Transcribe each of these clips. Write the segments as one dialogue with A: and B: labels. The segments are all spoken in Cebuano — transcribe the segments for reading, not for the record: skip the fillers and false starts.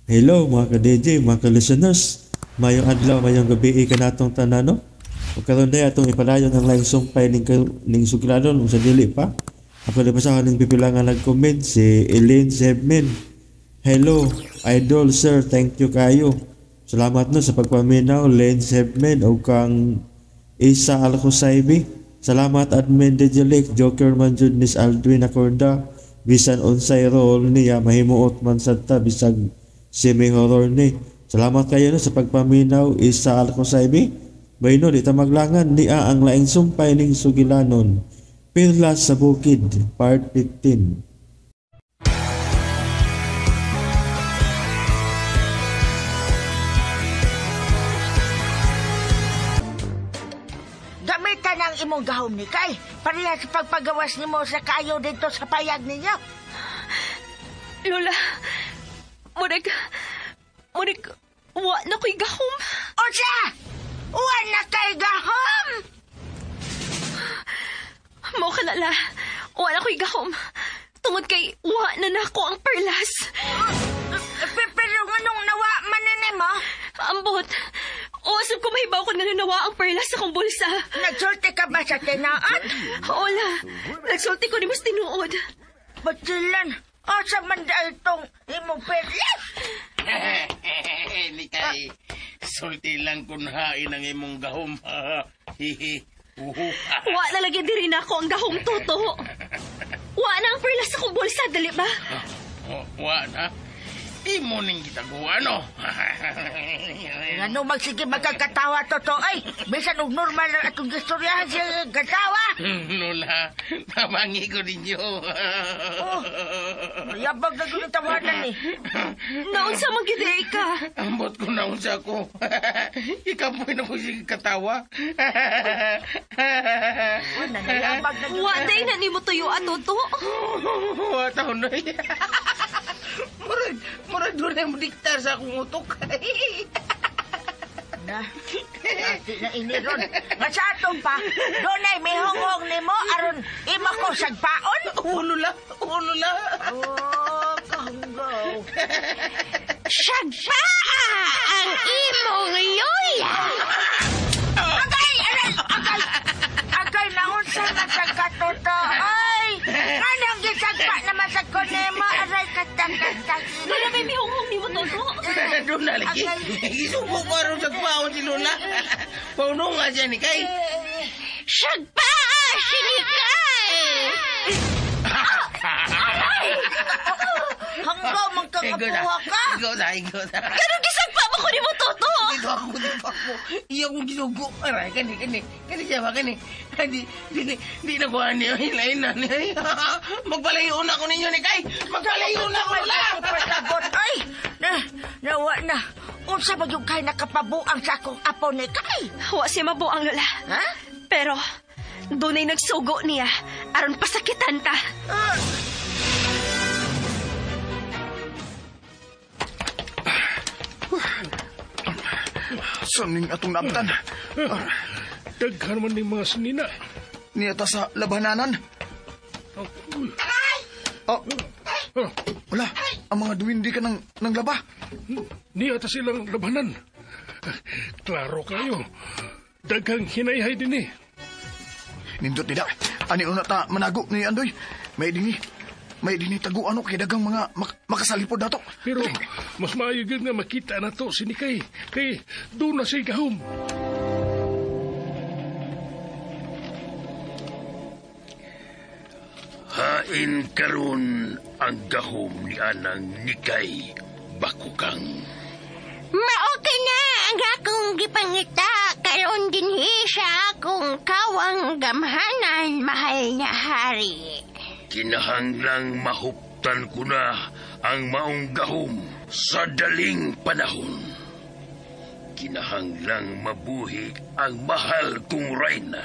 A: Hello mga ka-DJ, mga ka-listeners. Mayong adlaw, mayong gabi kanatong tanan, no? Ug karon day atong ipadayon ang laing sumpay ning ning sugilanon ug sa dili pa. Ako di basahan ning pipila nga nag-comment si Elaine Sebmin. Hello, idol sir, thank you kayo. Salamat no sa pagpaminaw Elaine Sebmin ug kang Isa Alcosaibi. Salamat admin DJ Lake, Joker man jud Miss Aldwin Acorda. Bisan unsay role niya mahimuot man sad ta bisag semi-horror ni. Salamat kayo no sa pagpaminaw Isa Alcosaibi. Bayno di ta maglangan niya ang laing sumpay ning sugilanon. Perlas sa Bukid, Part 15.
B: Gamitan ang imong gahom ni Kay. Pareha sa pagpagawas nimo sa kayo dito sa payag ninyo.
C: Lola, murag, wa na ko'y gahom.
B: Unsa? Wa na kay gahom?
C: Mao ka na, la. Wa na ko'y gahom. Tungod kay wa na nako ang perlas.
B: Pero nganong nawa man ni mo?
C: Ambot. Usap ko mahibaw ko na nawa ang perlas sa akong bulsa.
B: Nagsulti ka ba sa tinaon?
C: Hola, nagsulti ko ni mas tinuod.
B: Batilan, asa man dahil tong imong perlas?
D: Nikay, sulti lang kun hain ang imong gahom. Hihi. Uhu.
C: Wa na lagi diri na ako ang gahom, Toto. Wa na ang perlas sa akong bulsa, dali ba?
D: Wa na. Imo ning gitaguan, no?
B: Ngano magsige magkakatawa, Toto? Ay, bisan og normal lang atong gistoryahan siya katawa.
D: Lola, tabangi ko ninyo.
B: Oh, yabag na gud ang tawanan ni.
C: Naunsa man gyud ay ka?
D: Ambot ko naunsa ko. Ikapoy na ko sige katawa.
B: Wala na yabag na.
C: Wa day na nimo tuyo, Toto.
D: Wa taon na. Murag doon na mo diktar sa akong utok.
B: Na, ati na iniron. Nga sa atong pa, doon ay may honghong nimo aron ima ko sagpaon.
D: Ulo la, ulo la.
B: Oh, kahunggaw.
E: Sagpaa ang imong lola.
B: Agay, aray, agay. Agay, naunsa na sa katoto. Ay, anong gisagpa naman sa kunimo? Aray, katakatag.
C: Wala may mihunghong nimo, Toto.
D: Doon na lagi. Isubo ko aron sagpaon si Lola. Pauno nga siya ni Kay.
E: Sagpaa si Nikay.
B: Aray! Hanggaw, magkakapuha ka.
D: Ikaw sa, ikaw sa.
C: Ganun gisagpa mo ko nimo, Toto.
D: Dito ako, dito ako. Iya kong gisugo. Aray, kani, kani. Kani siya ba, kani. Di na ko ani. Hilain na ni. Magpalayo na ako ninyo ni Kay. Magpalayo na ako, Lola.
B: Pasagot, ay! Nawa na. Unsa ba yung kay nakapabuang sa akong apo ni Kay?
C: Wa siya mabuang, Lola.
B: Ha?
C: Pero, doon ay nagsugo niya aron pasakitan ta.
F: Saning atong naabtan?
G: Daghan man ning mga sinina.
F: Niya ta sa labananan. Oh. Wala, ang mga duwindi ka ng laba.
G: Niya ta silang labanan. Klaro kayo. Daghang hinayhay din eh.
F: Nindot nila. Ani una ta manago ni Andoy. May dini tago ano kay daghang mga makasalipod nato.
G: Pero mas maayo gyud nga makita na to si Nikay. Kay doon na siya gahom.
H: Hain karon ang gahom ni Anang Nikay Bakukang.
E: Mao ka na ang akong gipangita karon dinhi sa akong kawang gamhanan, mahal na hari.
H: Kinahanglang mahuptan ko na ang maong gahom sa daling panahon. Kinahanglang mabuhi ang mahal kong reyna.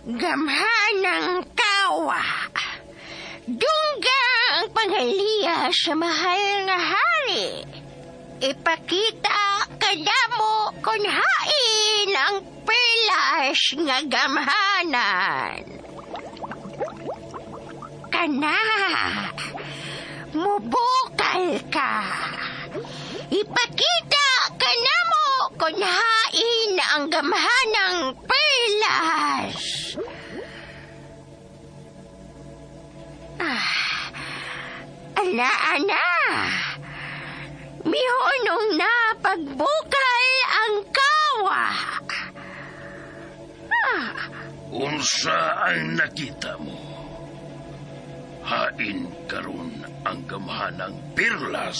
E: Gamhanang kawa. Dungga ang panghaliya sa mahal nga hari. Ipakita kadamo kung hain ang perlas nga gamhanan. Kana, mubuka Magbukal ka. Ipakita ka namo kung hain ang gamhanang perlas. Ala, ana. Mihonong na pagbukal ang kawa.
H: Unsa ang nakita mo? Hain karon ang gamhanang perlas.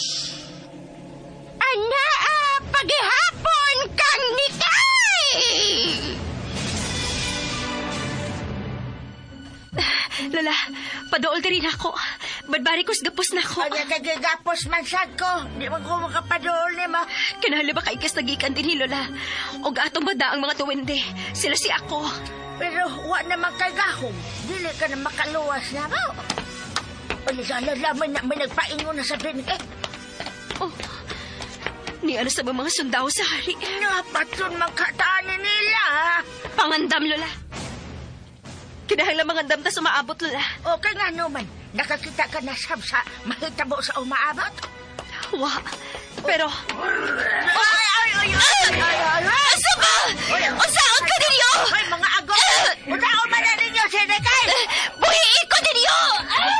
E: Anaa, paghihapon kang nikay!
C: Lola, padool diri na ako. Badbari ko gapos na ako.
B: Kanya kagigapos man sad ko. Di man ko makapadool ni ma.
C: Kinahanglan ba kay kas nagikan din ni Lola? Og atong bada ang mga tuwende. Sila si ako.
B: Pero wa naman kay gahom. Dili ka na makaluwas na mo. Ala, may nagpaingon na sa din. Eh,
C: Oh. Ni ano sa mga sundao sa hari.
B: Napatun man kataan nila.
C: Pangandam, Lola. Kinahanglan mangandam ta sumaabot, Lola.
B: Okay nga naman. Nakakita ka na sab sa mahitabo sa umaabot.
C: Wa. Pero...
B: Ay, ay, ay, ay, ay, ay, ay.
C: Asa ba? Unsaon ka ninyo?
B: Ay, mga agong! Unsaon man na ninyo, Senekay?
C: Buhiin ko ninyo!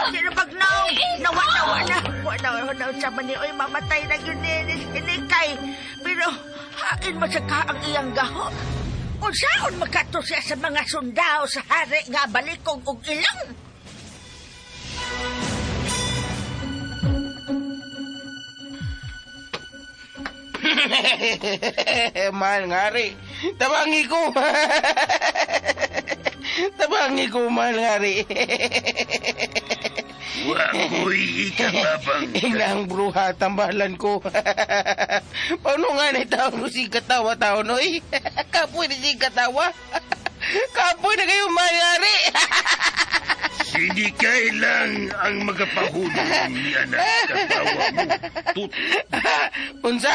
B: Sino pag naong? Nawa, na. Wala, wala, sa man ni, oy, mamatay na yun ni Senekay. Pero, hain mo sa ka ang iyang gaho. Unsaon makato siya sa mga sundao sa hari nga balikog og ilang?
D: Mahal nga rin. Tabangi ko. Tabangi ko, mahal nga rin.
H: Wa ko'y ikatabang.
D: Ilang bruha, tambalan ko. Paano nga na tao ko si katawa tao, noy? Kapoy na si katawa. Kapoy na kayo, mahal nga rin.
H: Sinikay lang ang magapahulong niya na katawa mo. Tut.
D: Unsa?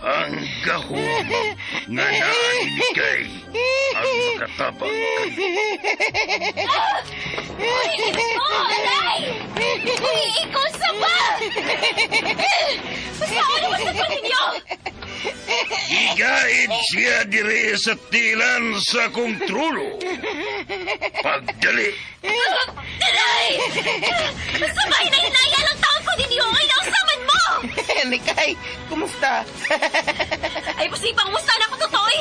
H: Ang gahom nga naaninikay ang makatabang kayo.
C: Oh, aray! Buhiin ko sa ba! Saan mo sa ninyo?
H: Igaid siya diri sa tilan sa kong trulo. Pagdali,
C: Aray! Sabay na hinaya lang taon ko ninyo! Ay, nausaman mo!
D: Nikay, kumusta?
C: Ay, pasipang musta na ako, Totoy!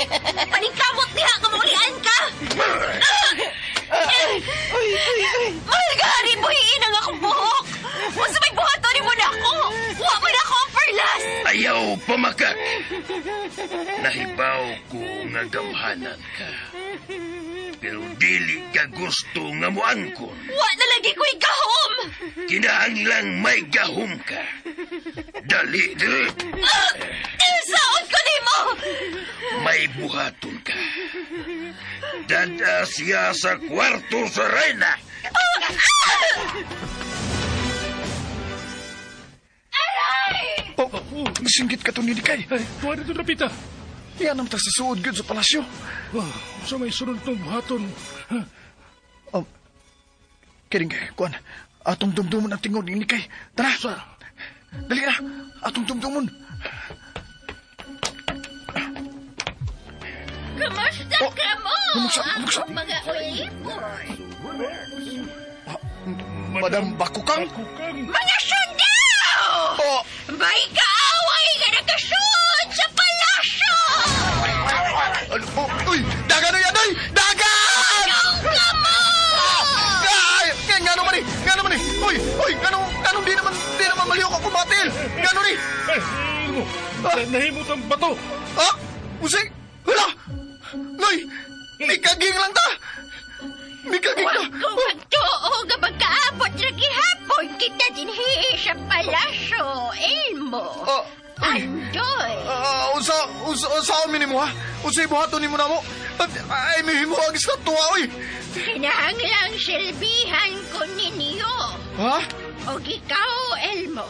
C: Paningkamot niya, kamulian ka!
D: Uy, uy, uy.
C: Mahal ka, hari, buhiin ang akong buhok! Kung sa may buhaton mo na ako! Wa man ako ang perlas!
H: Ayaw pamakak. Nahibaw ko nga gamhanan ka. Pero dili ka gusto nga muangkon.
C: Wa na lagi ko'y gahom!
H: Kinahanglang may gahom ka. Dali, dali.
C: Saon ko nimo!
H: May buhaton ka. Dada siya sa kwarto sa reyna.
F: Oh, singgit ka to ni Nikay.
G: Ay, tuwa dito napita.
F: Yan ang sa suod gyud sa palasyo.
G: Wah, sa may sunod tong buhaton. Ha?
F: Oh, kiring, kuan, atong dumdumon ang tingod ni Nikay. Tara,
G: Sa?
F: Dali na, atong dumdumon.
E: Kumusta
F: Oh,
E: ka mo?
F: Kumusta, kumusta?
E: Ang mga ulipon.
F: Madam Bakukang?
G: Bakukang.
E: Mga sundao!
F: Oh,
E: May kaaway nga nakasud sa palasyo!
F: oh, uy, dagan na yan, uy! Dagan!
E: Anong kamo?
F: Ay, ngano man eh, ngano man eh. Uy, uy, ngano, ngano di naman maliyok ako matil. Ngano ni?
G: Ay, mo. Nahimot ang bato.
F: Ha? Usik? Hala! Noy, mikaging lang ta! Mikaging ta!
E: Kung magtuo nga magkaabot ra gihapon kita dinhi sa palasyo, Elmo.
F: Oh, uy.
E: Andoy.
F: Unsa mi nimo ha? Unsay buhaton nimo namo? Ay, may himo ang estatwa, oy.
E: Kinahanglang silbihan ko ninyo.
F: Ha?
E: Og ikaw, Elmo.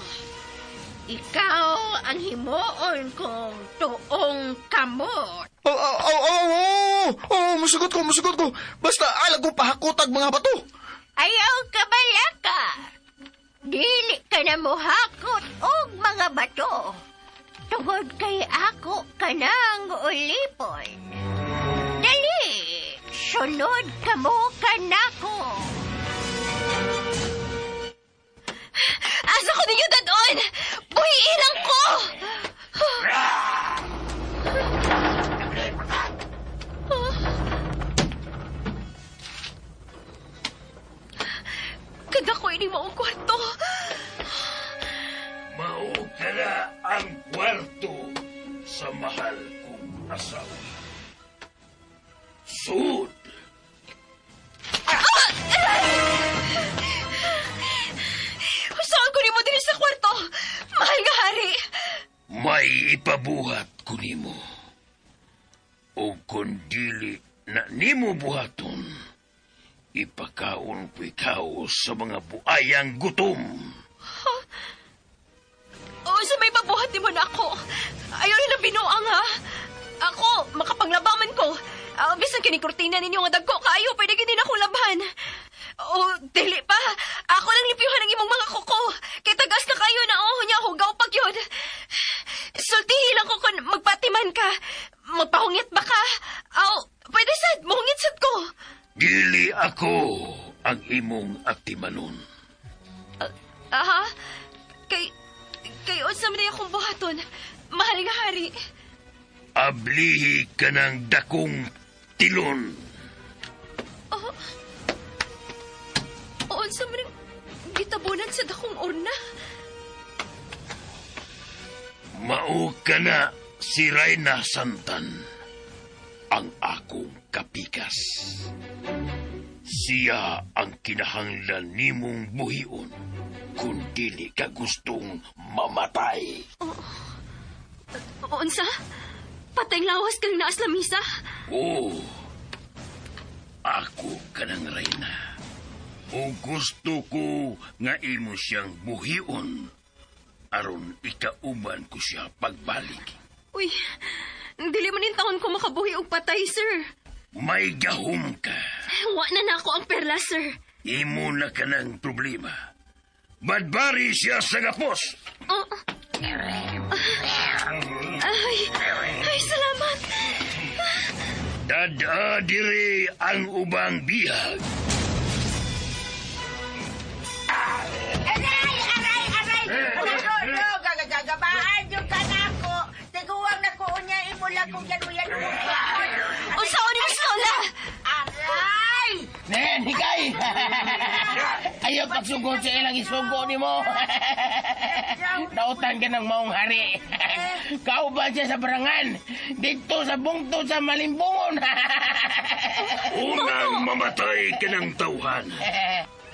E: Ikaw ang himuon kong tuong kamot.
F: Oh, oh, oh, oh, oh, oh, musugot ko, musugot ko. Basta alam ko pahakotag mga bato.
E: Ayaw ka balaka. na mohakot og mga bato. Tungod kay ako kanang ulipon. Dali, sunod kamo kanako.
C: Asa ko ninyo dadon? Buhiin lang ko! Kada ko ini maong kwarto.
H: Mao ka na ang kwarto sa mahal kong asawa. Sud!
C: Saan ko nimo diri sa kwarto? Mahal nga hari.
H: May ipabuhat ko nimo. O kung dili na nimo buhaton, ipakaon ko ikaw sa mga buayang gutom.
C: O sa may pabuhat nimo na ako. Ayaw na lang binuang ha. Ako, makapanglabaman ko. Bisan kini kurtina ninyo nga dagko kaayo, pwede gid ako labhan. O, dili pa. Ako lang limpyuhan ang imong mga kuko. Kay tagas na kayo na oh, nya hugaw pag yun. Sultihi lang ko kung magpatiman ka. Magpahungit ba ka? Aw, pwede sad, muhungit sad ko.
H: Dili ako ang imong atimanon.
C: Aha. Kay kay unsa man akong buhaton? Mahal nga hari.
H: Ablihi ka ng dakong tilon.
C: Oh. Unsa man ang gitabunan sa dakong urna?
H: Mao ka na si Reyna Santan, ang akong kapikas. Siya ang kinahanglan nimong buhion kung dili ka gustong mamatay.
C: Unsa? Patay lawas kang naas lamisa?
H: Oo. Ako ka ng reyna. O gusto ko nga imo siyang buhion aron ikauban ko siya pagbalik.
C: Uy, dili man nin taon ko makabuhi og patay, sir.
H: May gahom ka.
C: Wa na nako ang perla, sir.
H: Imo na ka ng problema. Badbari siya sa gapos.
C: Oh. Ay, ay, salamat.
H: Dada diri ang ubang bihag.
B: Aray, aray, aray! No, no, gagagabaan yung kanako. Tiguang na ko niya imula kong yanuyan.
C: Unsaon ni Lola?
B: Aray!
D: Nen, hikay! Ayaw pagsugot sa ilang isugo ni mo. Dautan ka ng maong hari. Kauban siya sa barangan. Dito sa bungtod sa malimbungon.
H: Unang mamatay ka ng tawhan.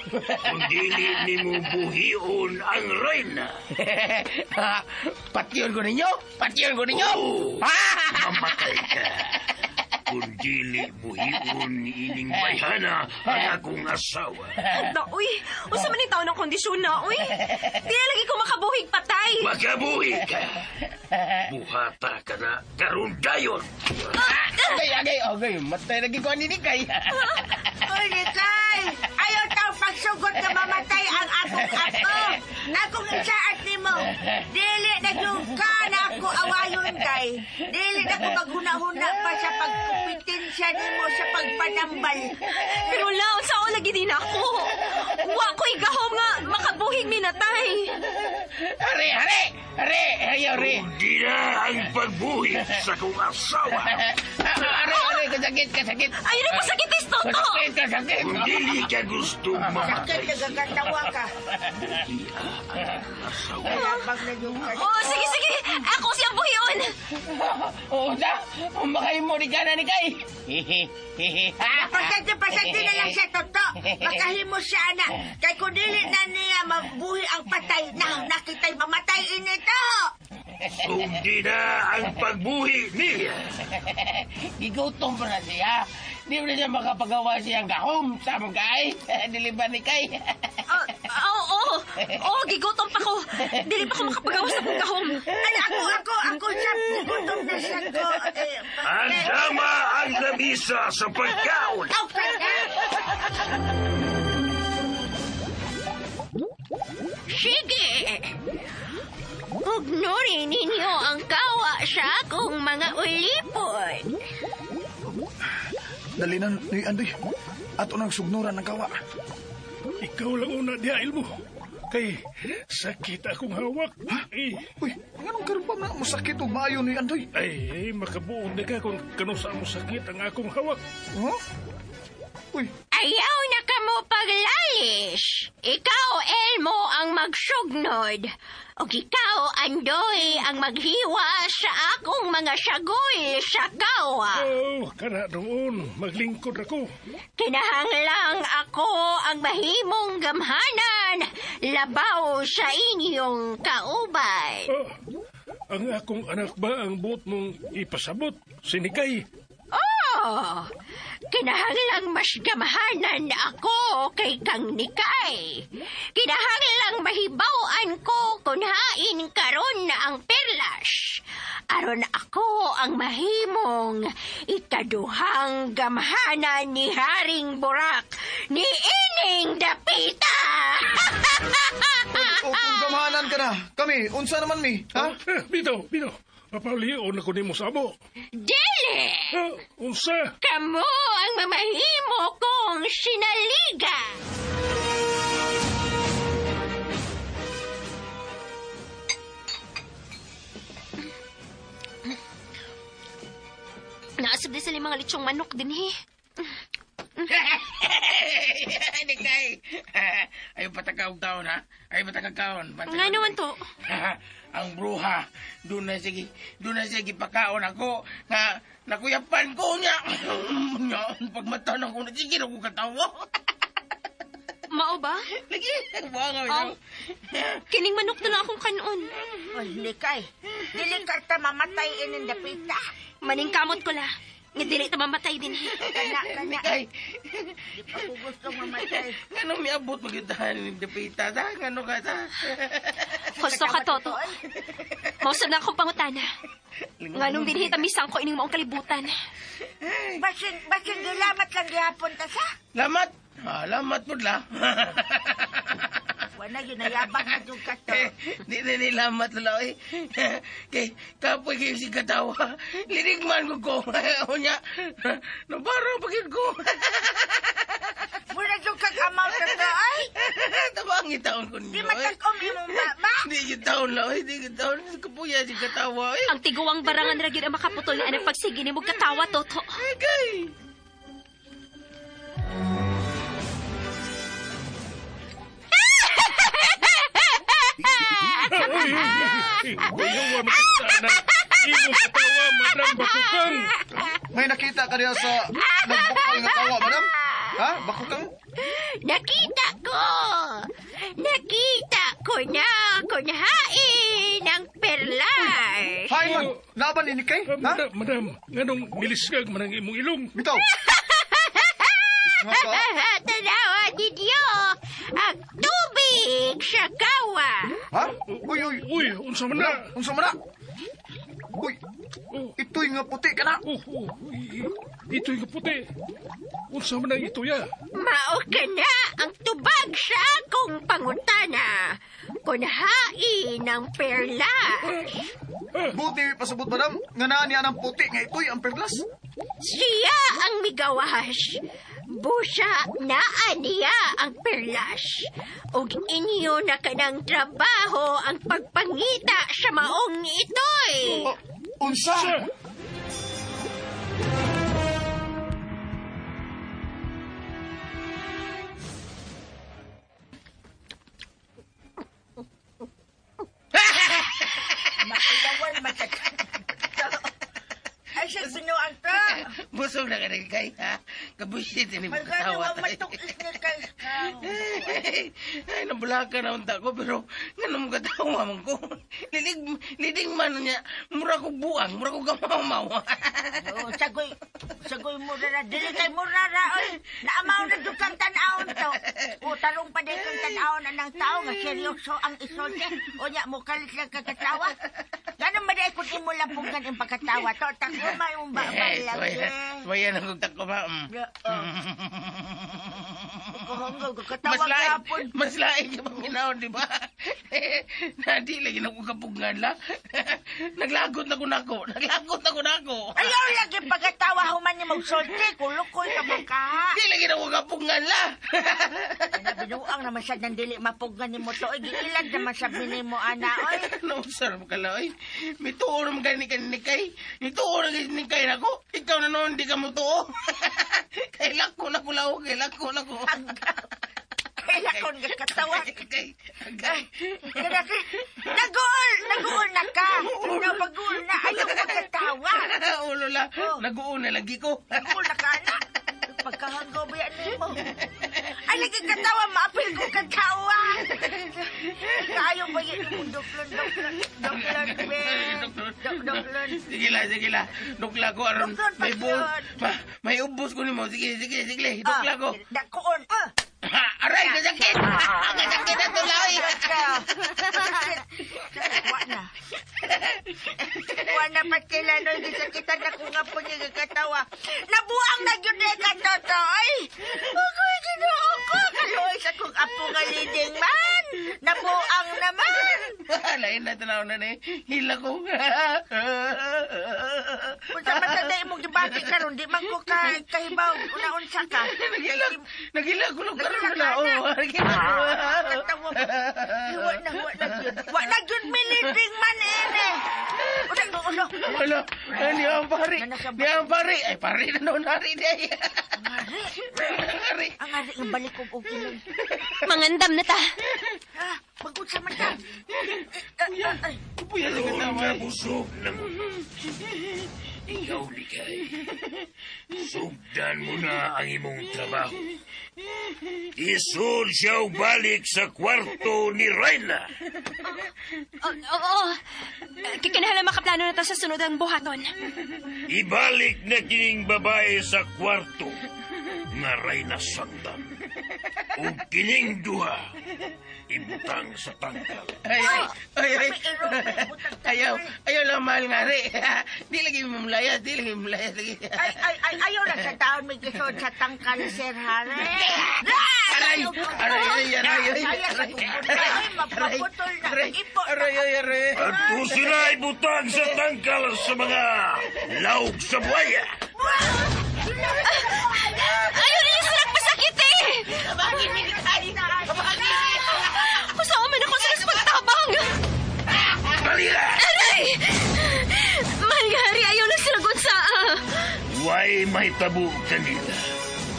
H: Kung dili nimo buhion ang reyna.
D: Patyon ko ninyo! Patyon ko ninyo!
H: Oo, mamatay ka. Kung dili buhion ining bayhana ang akong asawa.
C: Da, uy, unsa man ning taon ang kondisyon na, uy? Di na lagi ko makabuhig patay.
H: Makabuhi ka. Buhata ka na karon dayon.
D: Agay, agay, agay. Matay lagi ko ani ni kay.
B: Uy, Nikay! Ayaw taong pagsugot na mamatay ang akong apo. Akong isaat nimo. Dili na yung ka na ako awayon kay. Dili na ko maghuna-huna pa sa pagkumpetensya nimo sa pagpanambal.
C: Pero la, unsaon lagi din ako? Wa ko'y gahom nga makabuhig minatay.
D: Are, are! Are! Ayaw, are!
H: Di na ang pagbuhi sa akong asawa.
D: Are, are! Kasakit, kasakit!
C: Ay, na pasakit is toto.
D: Kasakit, kasakit!
H: Kung dili ka gustong
B: Sakit
H: mamatay,
B: nagagatawa ka.
H: asawa.
B: Labag na yung ka.
C: Oh, sige, sige. Ako siyang buhion.
D: Oo, sa! Makahimo ni ka na ni kay! Hihi, hihi.
B: Pasente, pasente na lang siya, Toto. Makahimo siya, anak. Kay kung dili na niya mabuhi ang patay na, nakita'y mamatay inito.
H: Sugdi na ang pagbuhi niya.
D: Gigutom pa na siya. Di mo na siya makapagawa siyang gahom sa mga kay. Dili ba ni kay?
C: Oo, oo. Gigutom pa ko. Dili pa ko makapagawa sa akong gahom.
B: Ay, ako, ako, ako siya. Gutom na siya ko. Eh,
H: Ang dama ang lamisa sa pagkaon.
B: Okay.
E: Sige, Sugnurin ninyo ang kawa sa akong mga ulipon.
F: Dali na ni Andoy. Ato nang sugnuran ng kawa.
G: Ikaw lang una diha, Elmo. Kay sakit akong hawak. Ay,
F: Uy, nganong karon pa man mo sakit og maayo ni Andoy?
G: ay, makabuon na ka kung kanusa mo sakit ang akong hawak.
F: Huh? Uy,
E: Ayaw na kamo paglalis. Ikaw, Elmo, ang magsugnod. O ikaw, Andoy, ang maghiwa sa akong mga sagol sa kawa.
G: Oh, kana doon, maglingkod ako.
E: Kinahanglang ako ang mahimong gamhanan, labaw sa inyong kauban.
G: Oh, ang akong anak ba ang buot mong ipasabot? Sinikay.
E: Oh, kinahanglang mas gamhanan ako kay Kang Nikay. Kinahanglang mahibaw-an ko kung hain karon na ang perlas. Aron ako ang mahimong ikaduhang gamhanan ni Haring Burak ni Ining Dapita.
F: O kung gamhanan ka na, kami, unsa naman mi? Ha?
G: Eh, bitaw, bitaw. Papalion ako nimo sa amo.
E: Dili!
G: Ah, unsa?
E: Kamo ang mamahimo kong sinaliga.
C: Naasab din sila yung mga litsong manok din eh.
D: Nikay. Ayaw patakaw taon, ha? Ayaw patakakaon.
C: Nga naman to.
D: Ang bruha, doon na sige, doon na sige pakaon ako nga nakuyapan ko niya. Nya, pagmata na ko na sige na ko katawa.
C: Mao ba?
D: Lagi, buha nga
C: Oh. Kining manok na lang akong kanon.
B: Ay, Nikay, dili ka ta mamatay ining dapita.
C: Maningkamot ko la. Nga dili ta mamatay din eh.
B: Kana, kana.
D: Nikay,
B: Di pa ko gusto mamatay.
D: ngano miabot magitahan ni Dapita ta? Ngano ka ta?
C: Husto ka, Toto. Mausab na akong pangutana. Nganong dinhi ta misang ko ining maong kalibutan.
B: Basin, basin gilamat lang gihapon ta sa.
D: Lamat. Ah, lamat pud la.
B: Wala yun, nayabang na yung ka to.
D: Eh, Di na nilamat la oy. Kay kapoy kayo si katawa. Linig man ko ko. Unya, nabaro pagid ko.
B: Mura yung kag-amaw sa to, ay.
D: Tabang itaon ko
B: Di
D: ninyo. oy.
B: matag-om imong baba.
D: Di gitaon la oy, di gitaon. Kapuya si katawa oy.
C: Ang tiguang barangan ra gyud ang makaputol na anang pagsige nimo katawa, Toto.
D: Kay.
G: Ay, bayawan kita na imong katawa, Madam Bakukang.
F: May nakita ka diha sa nagbukal nga kawa, madam? Ha? Bakukang?
E: Nakita ko! Nakita ko na kung hain ang perlas.
F: Hay man, laban ni Nikay?
G: Ah,
F: Ha?
G: Madam, madam, nganong nilisgag man ang imong ilong?
F: Bitaw. Nga ka?
E: Tanawa ninyo ang tubig sa kawa.
F: Ha? Uy, uy.
G: Uy, unsa man na?
F: Madam, unsa man na? Uy,
G: Oh,
F: ito'y nga puti ka na.
G: oh, oh, ito'y nga puti. Unsa man ang ito ya?
E: Mao ka na ang tubag sa akong pangutana. Kung hain ang perlas.
F: Buti pasabot, madam, nga naa niya ng puti nga ito'y ang perlas.
E: Siya ang migawas. Busa naa niya ang perlas. Ug inyo na kanang trabaho ang pagpangita sa maong itoy.
F: Oh, unsa?
G: Sa?
B: Mailawan matag. Ay, sa binuang to.
D: Busog na ka rin kay ha. Kabusit ni mo
B: Magkano
D: katawa.
B: ang matukis ni kay
D: Ay, nabulaka na unta ko, pero nga mo katawa man ko. Lilig, lilig man niya, mura ko buang, mura ko kamamaw.
B: Oh, sagoy, sagoy mura ra. Dili kay mura ra, oy. Naamaw na jud kang tan-awon to. O, tarong pa din kang tan-awon anang tao nga seryoso ang isulti. O nya, mukalit lang kagkatawa. Ganun ba dahil kung imo lang punggan ang pagkatawa to? Takuma yung babay lang.
D: Suwayan ang tako ba? Mm.
B: Yeah, oh. Pagkahanggaw, kakatawa
D: Mas lain,
B: gihapon.
D: mas lain ka paminaw, di ba? Nadi lagi na ko kapugngan la. Naglagot na ko nako. Naglagot na ko nako.
B: Ayaw lagi pagkatawa human ni magsulti. Kulukoy ka man ka.
D: Di lagi na ko kapugngan la.
B: Ana, binuang naman sa nandili mapugnan ni mo to. Oy, giilad naman sa mo, ana, oy.
D: No, sir, makala, oy. May tuo naman gani ka ni Kay. May tuo na gani ni Kay nako. Ikaw na noon, di ka mo tuo. Kay lako na ko lao, kay lako na ko.
B: Kailan nga katawa.
D: Kay, kay.
B: Naguol! Naguol na ka! Napaguol na! Ayaw pagkatawa!
D: Ulo la,
B: Oh.
D: naguol na lagi ko.
B: Naguol na ka, anak! Pagkahanggaw ba yan mo? Ay, lagi katawa! Maapil ko katawa! Ayaw ba yan mo? Duklon, duklon, duklon, be. Duklon.
D: Sige la, sige la. Dukla ko aron
B: Duklon,
D: may
B: paklon.
D: may ubos ko nimo. Sige, sige, sige. Dukla ko.
B: Dakoon! Ah!
D: Aray, kasakit. Kasakit na tuloy.
B: Wa na. Wa na patila no, gisakitan na ko nga po niya katawa. Nabuang na gyud ni katotoy. Ako'y Ginoo ko. Kaluoy sa kong apo nga leading man. Nabuang naman.
D: Lain na tanaw na ni. Hila ko.
B: Unsa man sa day imong gibati karon di man ko ka kahibaw una-unsa ka.
D: Nagilak, nagilak ko lang karon
B: Nagilak
D: na.
B: ka na.
D: Oh, nagilak ko.
B: Katawa. Wa na, wa na gyud. Wa na gyud mi leading man ene. Una, ulo.
D: Wala, ni ang pari. Ni ang pari. Ay, pari na noon, hari di.
B: Ang ari.
D: Hari.
B: Ang ari nga balik og og ilong.
C: Mangandam na ta.
B: Ah, mag-unsa man ka. Ay,
D: Puya sa
H: Karon
D: katawa.
H: nga busog na mo. Ikaw, Likay. Sugdan mo na ang imong trabaho. Isod siya og balik sa kwarto ni Rayna.
C: Oo. Kinahanglan makaplano na ta sa sunod ang buhaton.
H: Ibalik na kining babae sa kwarto nga Rayna Santan. Ug kining duha ibutang sa tangkal.
D: Ay, ay, ay, ay. Ayaw, ayaw lang mahal nga rin. Di lagi mamlayas, di lagi mamlayas. Lagi.
B: ay, ay, ay, ayaw na sa taon may kisod sa tangkal, Sir Harry.
D: Aray, aray, ay, aray, ay, aray, aray,
B: Mapaputol na.
D: aray,
B: Ipo na.
D: aray, ay, aray.
H: Adto sila ibutang sa tangkal sa mga laog sa buhaya.
C: Ayaw ninyo silang pasakit eh! Usawa man ako sa pagtabang!
H: Balila!
C: Aray! Mahal nga hari, ayaw na sila gunsaa!
H: Way may tabo kanila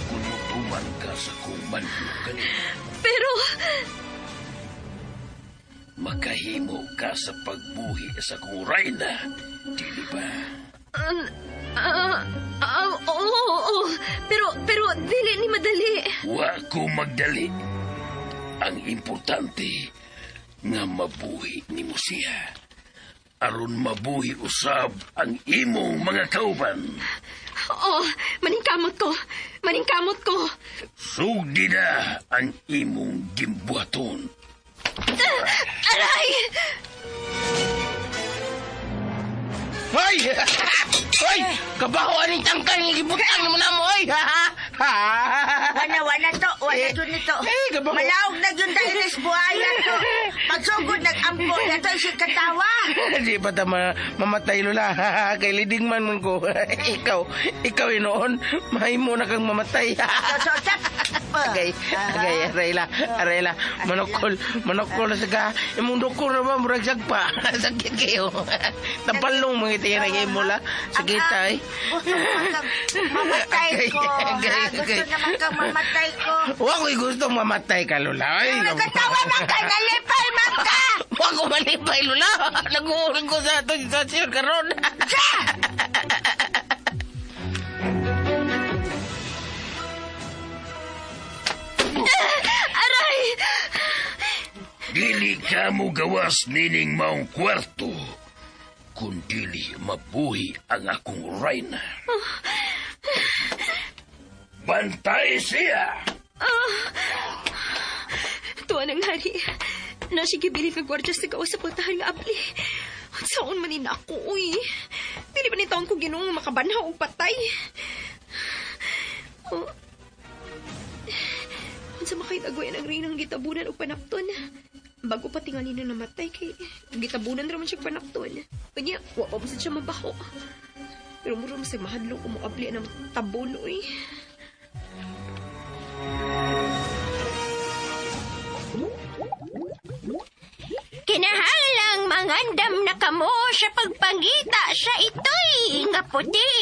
H: kung mutuman ka sa kung mando kanila.
C: Pero,
H: Makahimo ka sa pagbuhi sa kong rayna, dili ba?
C: Oo, oo, pero, dili ni madali.
H: Wa ko magdali. Ang importante nga mabuhi nimo siya. Aron mabuhi usab ang imong mga kauban.
C: Oo, maningkamot ko. Maningkamot ko.
H: Sugdi na ang imong gimbuhaton.
C: Aray!
D: Hoy! Hoy! Kabaho aning tangkal nga gibutang naman namo, oy!
B: Wana, wana to. Wana yun nito.
D: Eh, gabaho.
B: Malaog na yun dahil is buhaya to. Pagsugod nag-ampo na to, si katawa.
D: Di ba ta mamatay lola? Kay leading man man ko. Ikaw inoon, mahimo na kang mamatay.
B: So, so, tap.
D: Agay, agay, aray la, aray la. Manokol, manokol sa ka. Imong doktor na ba, murag sagpa. Sakit kayo. Tapalong mga itiyan na imo la. Sakit ay.
B: Gusto naman kang mamatay ko.
D: Agay,
B: Ha?
D: agay,
B: Gusto naman kang mamatay ko.
D: Wa ko'y gusto mamatay ka, Lola. Ay,
B: Nagkatawa man ka, nalipay man ka.
D: Wa ko malipay, Lola. Nag-uulang ko sa atong sitwasyon karon.
C: Aray!
H: Dili ka mo gawas nining maong kwarto, kung dili mabuhi ang akong rayna. Bantay siya!
C: Tuwa ng hari. Nasige bilib nga gwardya sa gawas sa pultahan nga abli. Saon man ni nako, uy. Dili ba ni taon ko Ginoo makabanhaw og patay? Oh. Unsa makitagwayan ang reynang gitabunan og panapton. Bago pa tingali na namatay kay gitabunan ra man siya panapton. Kanya, wa pa man siya mabaho. Pero mura man siya mahadlok kung moabli ang tabon, uy.
E: Kinahanglang mangandam na kamo sa pagpangita sa itoy nga puti.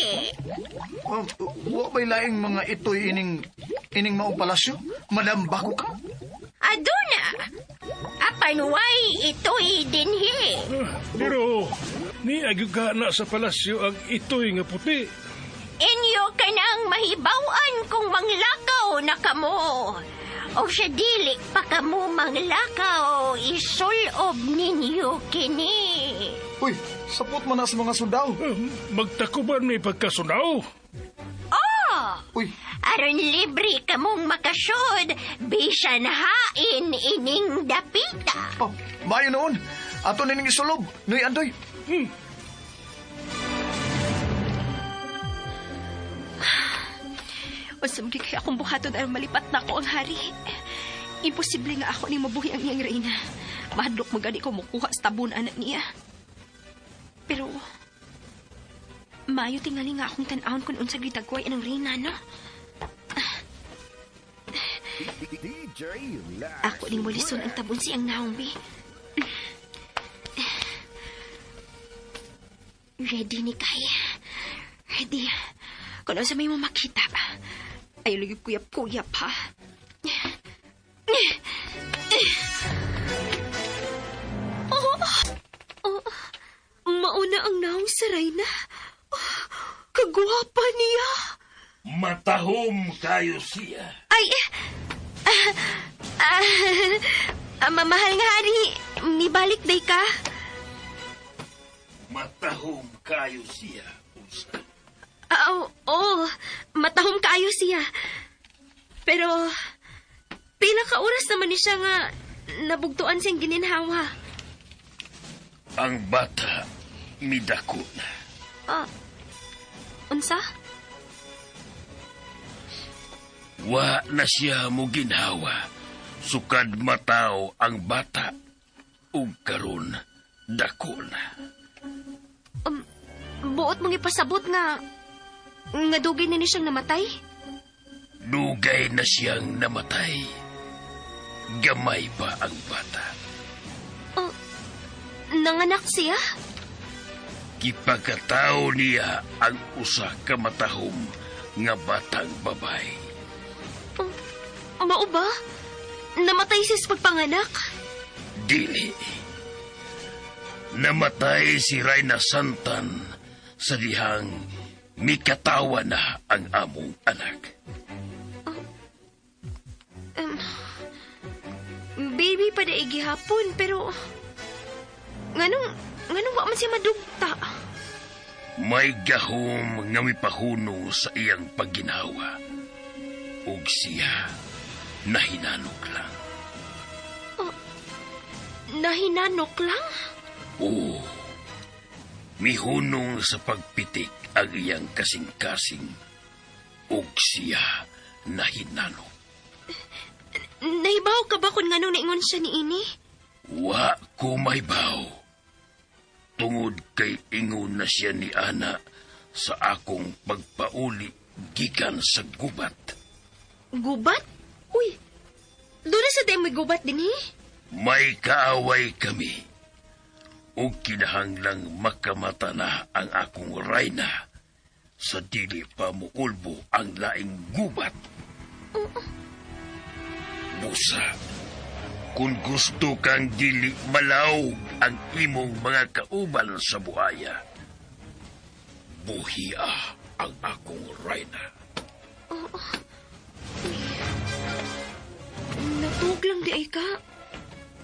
F: Wa ba'y laing mga itoy ining maong palasyo? Madam Bako ka?
E: Aduna. Apan way itoy dinhi.
G: Pero niagyuga na sa palasyo ang itoy nga puti.
E: Inyo kanang mahibaw-an kung manglakaw na kamo. O sa dili pa kamo manglakaw, isulob ninyo kini.
F: Uy, sapot man na sa mga sundao.
G: Magtakuban may pagkasunaw.
E: Oh!
F: Uy.
E: Aron libre kamong makasud, bisan hain ining dapita.
F: Oh, mayo noon. Ato nining isulob, Noy Andoy.
C: Unsa man kay akong buhaton aron malipat na ako ang hari. Imposible nga ako ning mabuhi ang iyang reyna. Mahadlok magani ko mokuha sa tabon anak niya. Pero maayo tingali nga akong tan-awon kung unsa gitagway ang reyna, no? Ako ning mulison ang tabon siyang naong, bi. Ready ni Kai. Ready. Kung unsa may mo makita, ayaw lagi kuyap-kuyap, ha? Oh, oh, mauna ang naong sa reyna. Oh, kagwapa niya.
H: Matahom kayo siya.
C: Ay, mamahal nga hari, nibalik day ka.
H: Matahom kayo siya, Unsa.
C: Oo, matahom kayo siya. Pero, pila ka oras naman ni siya nga nabugtuan siyang gininhawa.
H: Ang bata, midako na.
C: Unsa?
H: Wa na siya mo ginhawa. Sukad mataw ang bata. Ug karon dako na.
C: Buot mong ipasabot nga dugay na ni siyang namatay?
H: Dugay na siyang namatay. Gamay pa ang bata.
C: Oh, nanganak siya?
H: Gipagkatao niya ang usa ka matahom nga batang babay.
C: Oh, mao ba? Namatay siya sa pagpanganak?
H: Dili. Namatay si Reyna Santan sa dihang mikatawa na ang among anak.
C: Baby pa na igihapon, pero nganong wa man siya madugta?
H: May gahom nga mipahunong sa iyang pagginhawa. Ug siya nahinanok lang.
C: Oh, nahinanok lang?
H: Oo. Mihunong sa pagpitik ang iyang kasing-kasing. Ug siya nahinanok.
C: Nahibaw ka ba kung nganong naingon siya ni ini?
H: Wa ko mahibaw. Tungod kay ingon na siya ni Ana sa akong pagpauli gikan sa gubat.
C: Gubat? Uy, doon na sa day may gubat din eh?
H: May kaaway kami. O kinahanglang makamata na ang akong rayna sa dili pa muulbo ang laing gubat. Busa, kung gusto kang dili malawg ang imong mga kauban sa buhaya, buhia ang akong rayna.
C: Oh. Natug lang di ay ka,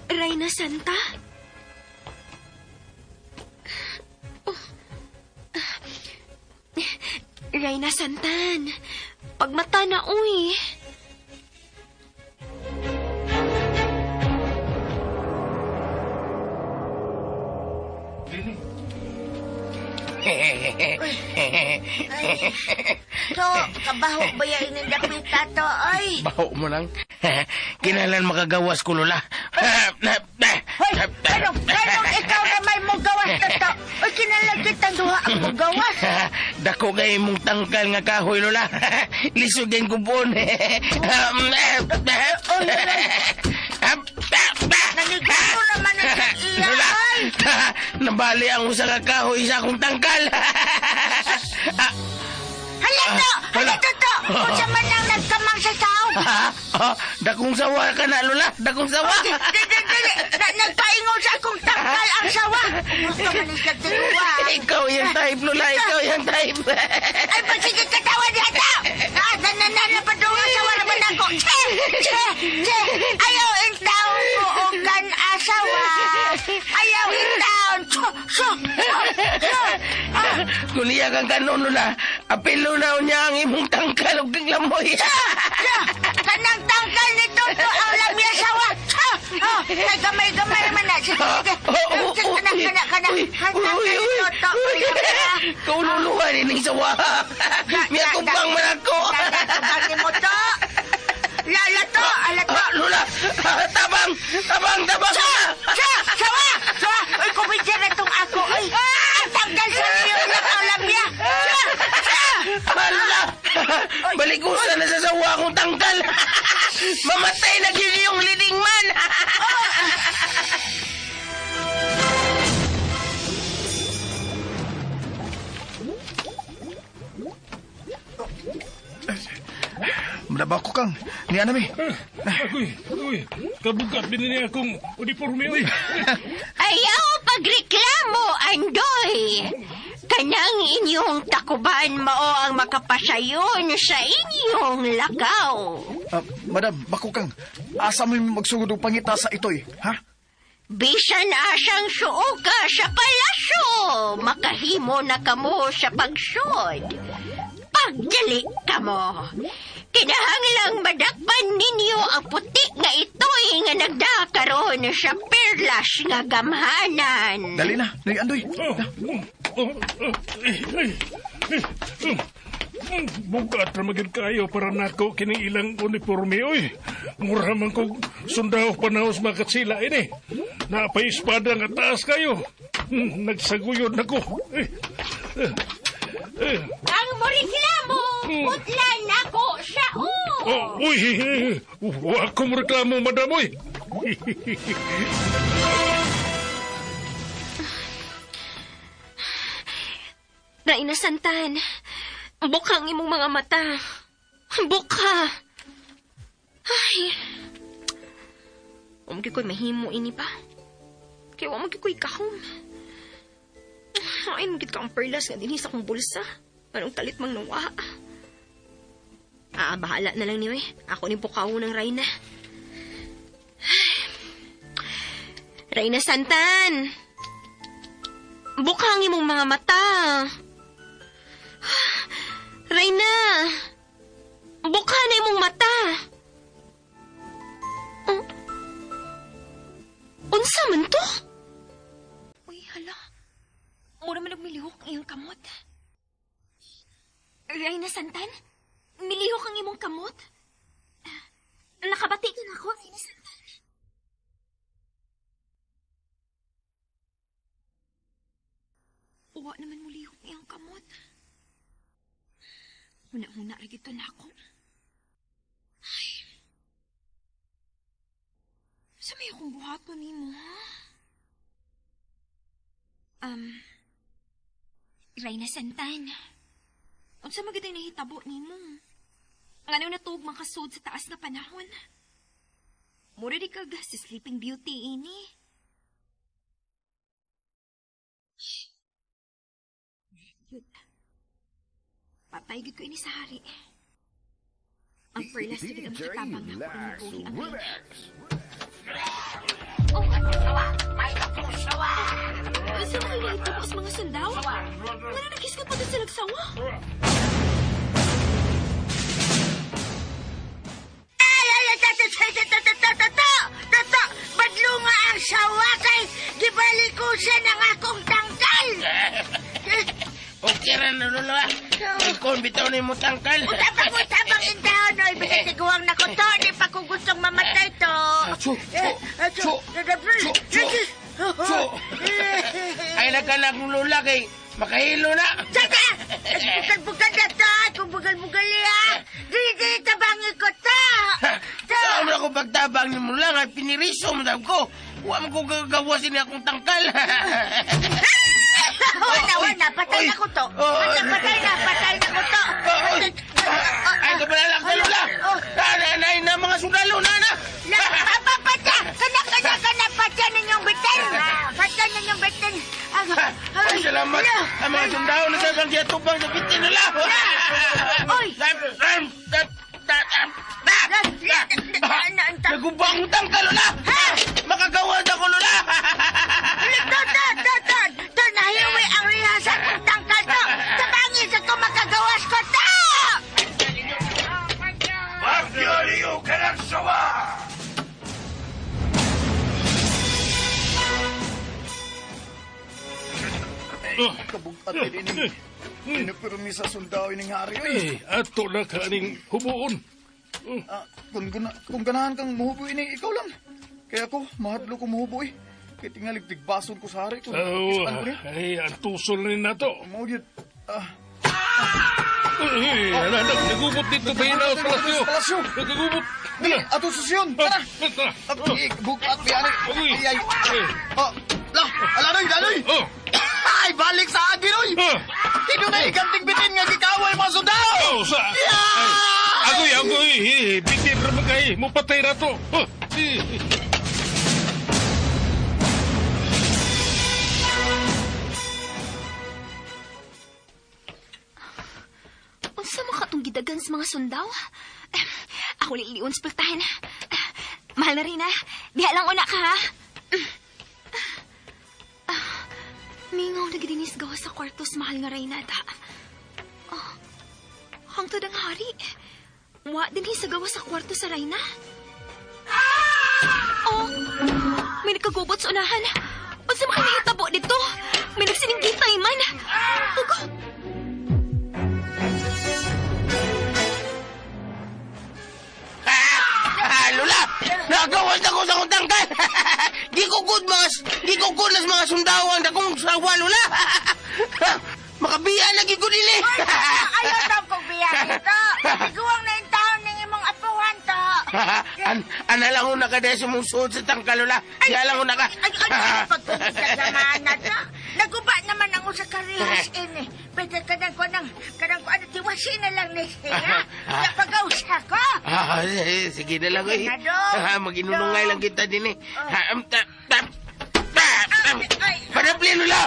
C: Reyna Santa. Oh. Reyna Santan, pagmata na, uy.
B: To, kabaho ba yan ining dapita to, ay?
D: Baho mo lang. Kinalan makagawas ko, Lola.
B: Hoy, pero, pero ikaw naman mo gawas na to. Uy, kinalan kitang duha ang mo gawas.
D: Dako kay mong tangkal nga kahoy, Lola. Lisod kayong kubon.
B: Naniguro naman ang iya,
D: Lola,
B: ay.
D: nabali ang usa ka kahoy sa akong tangkal.
B: Hala to, hala to to. Unsa man ang nagkamang sa tao.
D: Dakong sawa ka na, Lola. Dakong sawa.
B: Dili, dili, nagpaingon sa akong tangkal ang sawa. Gusto man ang tinuwa.
D: Ikaw yung type, Lola. Ikaw yung type.
B: Ay, pagsige katawa niya ta! Ah, na na na padunga sawa naman ako. Che! Che! Che! Ayaw in town ko o kan asawa. Ayaw in town. Cho! Cho! Cho! Cho! Ah,
D: Kung niya kang kanon, Lola, apilo na niya ang imong tangkal ug kang lamoy.
B: Cho! Kanang tangkal ni Toto ang lamya sawa. Cho! Oh, kay gamay-gamay man na. Sige, sige. Sige, kana, kana, kana. Ang tangkal ni Toto.
D: Kaululuhan ining sawa. Miya kubang man ako.
B: Tatubang ni mo to. Lala to, ala to.
D: Lola, tabang, tabang, tabang.
B: Sa! Sawa! Sawa! Uy, kumidya na tong ako. Uy, ang tanggal sa iyo na ang lamya. Sa! Sa!
D: Lola, balikusan na sa sawa akong tangkal. Mamatay na gyud yung leading man.
F: Madaba ko kang. Niya nami.
G: Agoy, agoy. Kabugat din niya akong uniforme, uy.
E: Ayaw pagreklamo, Andoy. Kanang inyong takuban mao ang makapasayon sa inyong lakaw.
F: Madam, bako kang. Asa mo magsugod og pangita sa itoy, ha?
E: Bisan asang suoka sa palasyo, makahimo na kamo sa pagsod. Pagdali kamo. Kinahanglang madakpan ninyo ang puti nga itoy nga nagdakaroon sa perlas nga gamhanan.
F: Dali na, Noy Andoy.
G: Oh, oh, oh, ay, ay, ay, oh. Bugat ra magyud kayo para nako kining ilang uniforme oy. Mura man kog sundao panahos makatsila ini. Naapay espada nga taas kayo. Nagsaguyod nako. Eh, eh, eh.
E: Ang moreklamo, putlan nako sa o.
G: Oh, uy, wa ko mo reklamo, madam, oy.
C: Reyna Santan, buka ang imong mga mata. Buka! Ay! Wa ko'y mahimo ini pa. Kaya wa ko'y kahom. Ay, magit ka ang perlas nga dinhi sa akong bulsa. Anong talit mang nawa. Ah, bahala na lang niyo eh. Ako ni bukaw ng Reyna. Reyna Santan! Buka ang imong mga mata. Reyna! Buka na imong mata. Oh. Unsa man to? Uy, hala. Mura man nagmilihok ang iyong kamot. Reyna Santan? Milihok ang imong kamot? Nakabati ka na ako, Reyna Santan. Uwa naman mulihok ang iyong kamot. Huna-huna rin ito na ako. Ay. Sa may akong buhaton nimo, ha? Reyna Santan, unsa magid ang nahitabo nimo? Ngano natuog makasud sa taas nga panahon? Mura di kag si Sleeping Beauty ini. Yun. Patay gid ko ini sa hari. Ang perlas na gid ang makatabang na ako ang buhi ang Reyna. Oh, unsa man kay nahitabo sa mga sundao? Ngano naghisgot pa gid sila og sawa?
B: Ay, ay, ay, tato, tato, tato, tato, tato, tato, badlo nga ang sawa kay gibalik ko siya ng akong tangkal.
D: Pasensya na, Lola. Ikaw, bitaw na yung tangkal.
B: Tabang intahon, oy. Bisag tiguang na ko to. Di pa ko gustong mamatay to.
D: Chu, chu, chu, chu, chu. Ay, nagkanak ng Lola kay makahilo na.
B: Saka! Bugal-bugal na to. Kung bugal-bugal ya. Dili, tabangi ko to.
D: Saan mo ako pagtabang ni mo lang ay piniriso mo daw ko. Huwag mo ko gagawasin akong tangkal.
B: Wala, patay na ko to. Patay na ko to.
D: Ay, kapalalak na, Lola. Na, mga sundalo, na.
B: Patya! Kana, patya ninyong bitin. Patya ninyong bitin.
D: Ay, salamat. Ang mga sundalo na sa bang tubang sa bitin, Lola.
B: Oy!
D: Nagubang tangkal, Lola. Makagawas ako, Lola.
B: To, nahiwi ang riha sa akong tangkal to. Tabangin sa ko makagawas ko to.
H: Magyaliyo ka ng sawa!
F: Kabugat din ini. Pinupirmi sa sundao ining hari.
G: Eh, ato na ka aning hubuon.
F: Kung ganahan kang muhubo ini, ikaw lang. Kaya ako, mahadlo ko muhubo eh. Kaya tingalig tigbason ko sa hari ko.
G: Oh, ay, ang tusol ni nato.
F: Mao gyud.
G: Ay, nagubot dito ba yun sa palasyo? Nagubot.
F: Dili, ato susyon. Tara. Bukat biya ni. Ay, ay. Oh, la, alanoy, daloy. Ay, balik sa agin, oy. Tino na iganting bitin nga gikaway mga sundao.
G: Oh, sa. Agoy, agoy. Bitin ra man kay, mupatay ra to.
C: Unsa man katong gidagan sa mga sundaw? Ako liliun sa pagtahin. Mahal na rin, ha? Diha lang una ka, ha? Mingaw na gidinis gawa sa kwarto sa mahal nga Reyna, ta. Oh, hangtod ang hari. Wa din sa gawa sa kwarto sa Reyna. Oh, may nagkagubot sa unahan. Unsa man kahitabo dito? May nagsininggitay man. Ugo!
D: Lola! Nagawas ako sa akong tangkal! Gikugod las mga sundao ang dakong sawa, Lola! Makabiya lagi ko nila!
B: Ayaw daw kong biya dito! Iguang na yung taon ng imong apuhan to!
D: Ana lang una ka dahil sumusuod sa tangkal, Lola! Siya lang una ka!
B: Ay, pagkakagamaan na to! Naguba naman ang usa ka rehas ini. Pwede ka nang ko ano, tiwasin na lang ni siya. Pag-ausa ko.
D: Sige na lang, eh. Mag-inunungay lang kita din, eh. Padaplin, Lola!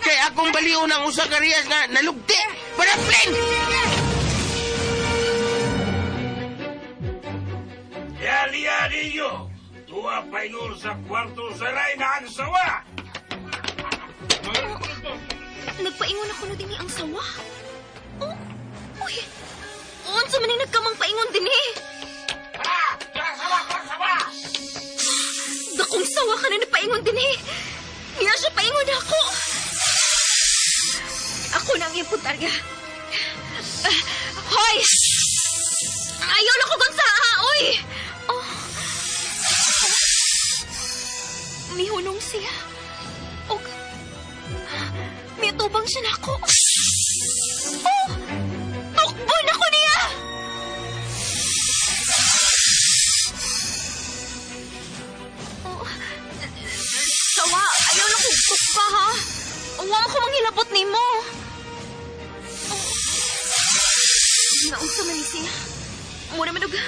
D: Kaya akong baliw ng usa ka rehas nga nalugti. Padaplin!
H: Yali-yali nyo! Tuwa paingon sa kwarto sa Reyna ang sawa!
C: Nagpaingon ako no dinhi ang sawa. Oh, uy. Unsa man ning nagkamang paingon dinhi?
H: Sawa, sawa!
C: Dakong sawa ka na napaingon dinhi. Niya siya paingon ako. Ako na ang iyong puntarya. Hoy! Ayaw na ko gunsa, ha, oy! Oh. Mihunong siya. Og mitubang siya na ako. Oh! Tukbon ako niya! Oh, sawa, ayaw na kong tukba, ha? Huwag mo ko manghilabot ni mo. Oh. Naunsa man ni siya. Mura man og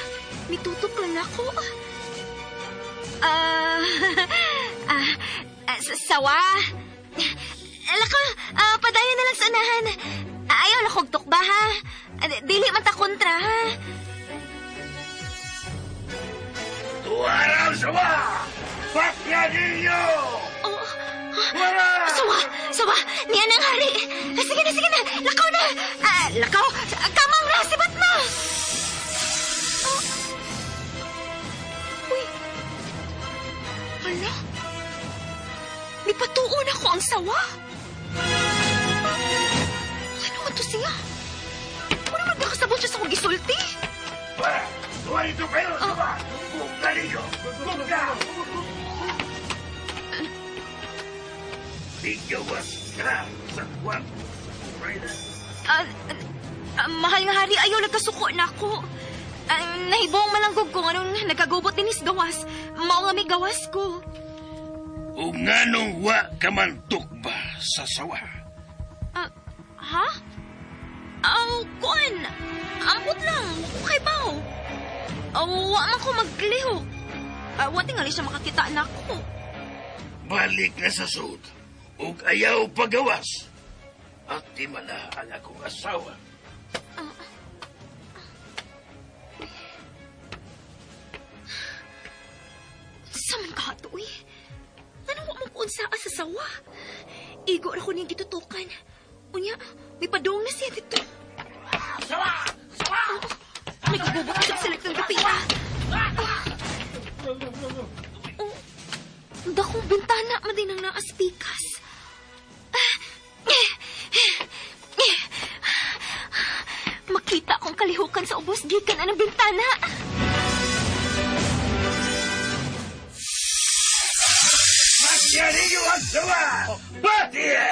C: mitutok lang ako. Sawa. Alaka, padayon na lang sa unahan. Ayaw na kog tukba, ha? Dili man ta kontra, ha?
H: Tuwarang sawa! Bakya ninyo!
C: Oh, sawa, sawa! Niya nang hari! Sige na, sige na! Lakaw na! Lakaw! Kamang na! Sibat na! Oh. Uy! Hala? Mipatuon ako ang sawa? siya. Wala man nakasabot siya sa akong gisulti.
H: Tuwa ito kayo, sawa! Buka ninyo! Buka! Bigawas ka sa kwarto sa Reyna.
C: Mahal nga hari, ayaw nagkasuko na ako. Nahibong malanggog ko anong nagkagubot din is gawas. Mao nga may gawas ko.
H: O nganong wa ka man tukba sa sawa?
C: Ha? Aw, kuan. Ambot lang. Okay ba? Wa man ko maglihok. Wa tingali siya makakita na ako.
H: Balik na sa sud. Ug ayaw pagawas. At di man na ang akong asawa.
C: Saman ka ato, uy? Ano wa mo kung saa sa sawa? Igo ra ko niyang gitutukan. Unya, may padong na siya dito.
D: Sawa! Sawa!
C: Oh, may kagubot siya sa ng dapita. Oh, dakong bintana man din ang naaspikas. Makita akong kalihukan sa ubos gikan anang bintana.
H: Patiya ninyo ang sawa! Patiya!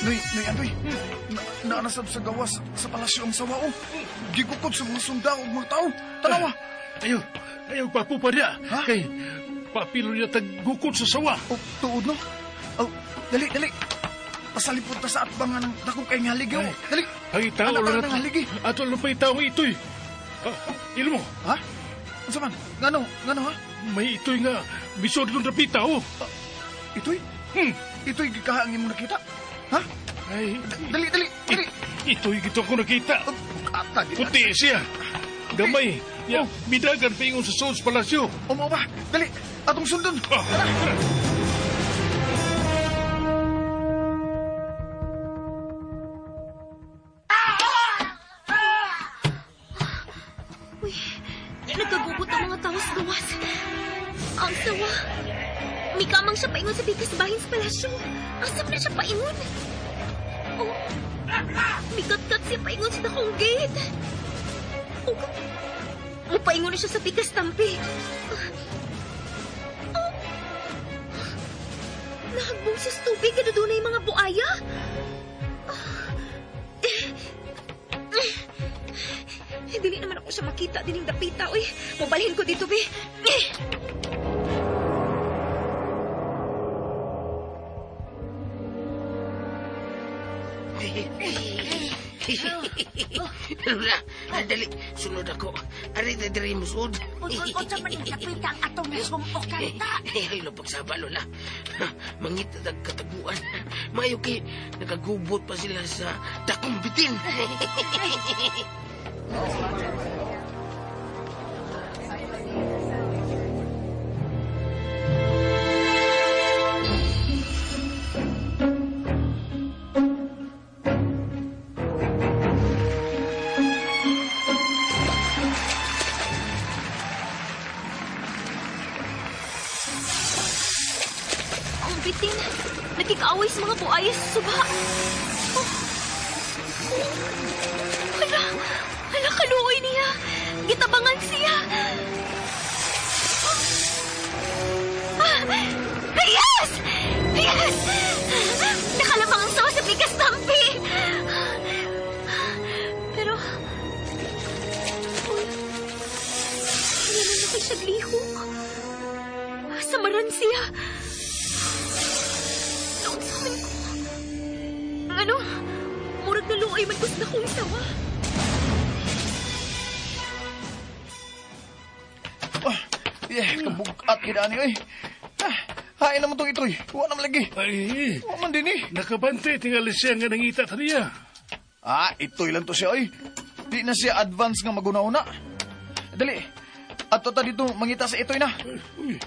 F: Noy, Andoy. Naanasab sa gawas sa palasyo ang sawa, oh. Gigukod sa mga sundao ug mga tao. Tanawa.
G: Ayaw papupa niya.
F: Ha?
G: Kay, papilo niya taggukod sa sawa.
F: Oh, tuod, no? Oh, dali. Pasalipod ta sa atbangan ng dakong kay nga haligi, oh. Dali.
G: Ang itao
F: Anak,
G: lang
F: anak, haligi.
G: Ato lang pa itaw ito'y. Ilo mo.
F: Ha? Unsa man? Ngano, ha?
G: May ito'y nga, bisod ng rapita, oh.
F: Ito'y? Ito'y gikaha ang imong nakita? Ha?
G: Ay,
F: Dali.
G: Ito'y gito ko nakita.
F: Ata,
G: Puti siya. Gamay. Ya, midagan paingon sa Souls Palacio.
F: O mo ba? Dali, atong sundon.
G: Tara.
C: Uy, nagkagubot ang mga tao sa gawas. Ang sawa. Mikamang siya paingon sa pikas bahin sa palasyo. Asap na siya paingon. Oh, mikat-kat siya paingon sa dakong gate. Oh, mupaingon na siya sa pikas tampi. Oh, nahagbong siya sa tubig. Ano doon na yung mga buaya? Dili naman ako siya makita. Dining dapita. Uy, mabalhin ko dito, be.
D: Lola, dali, sunod ako. Ari, diri mo sud.
B: Unsa man yung dapita ang atong nasumuokan ta?
D: Ay, pagsaba, Lola. Mangita tag kataguan. Mayo kay nakagubot pa sila sa dakong bitin.
C: Ang bitin, nakikaaway sa mga buaya sa suba. Oh. Oh. Hala, kaluoy niya. Gitabangan siya. Oh. Ah. Yes! Yes! Nakalamang ang sawa sa pikas tampi. Pero, uy, hindi na na siya glihok. Samaran siya. Naunsaman ko. Ano? Murag naluoy man ko sa dakong sawa.
F: Oh, yeah, kabugat gid ani oy. Hain naman tong itoy. Wa naman lagi.
G: Ay,
F: wa man din eh.
G: Nakabante tingali siya nga nangita ta niya.
F: Ah, itoy lang to siya oy. Di na siya advance nga maguna-una. Dali. Ato ta dito mangita sa itoy na.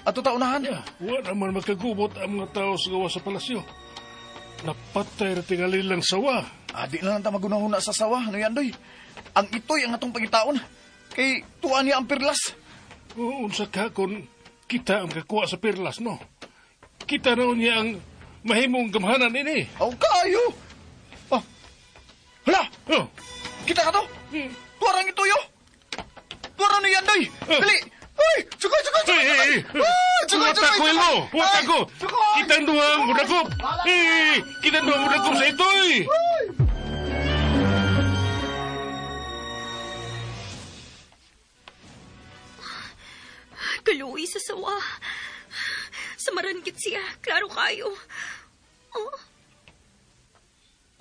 F: Ato ta unahan.
G: Yeah, wa naman makagubot ang mga tao sa gawa sa palasyo. Napatay ra tingali lang sawa.
F: Ah, di na lang ta maguna-una sa sawa. Ano yan, doy? Ang itoy ang atong pangitaon. Kay tuwa niya ang perlas.
G: Oo, unsa ka kung kita ang kakuha sa perlas, no? Kita raw niya ang Mahimong gamhanan ini.
F: Aw, kaayo. Ah. Hala!
G: Oh.
F: Kita ka to? Tuwarang ituyo. Tuwarang ni Yandoy. Dali. Ay, sugay, sugay, sugay.
G: Ay,
F: Ay, sugay,
G: Huwag
F: sugay,
G: ako, Elmo! Huwag
F: Ay,
G: ako!
F: sugay.
G: Kitang duha ang mudakop! Eh, kitang duha ang mudakop sa itoy!
C: Kaluoy sa sawa. Samaran gid siya. Klaro kayo. Oh.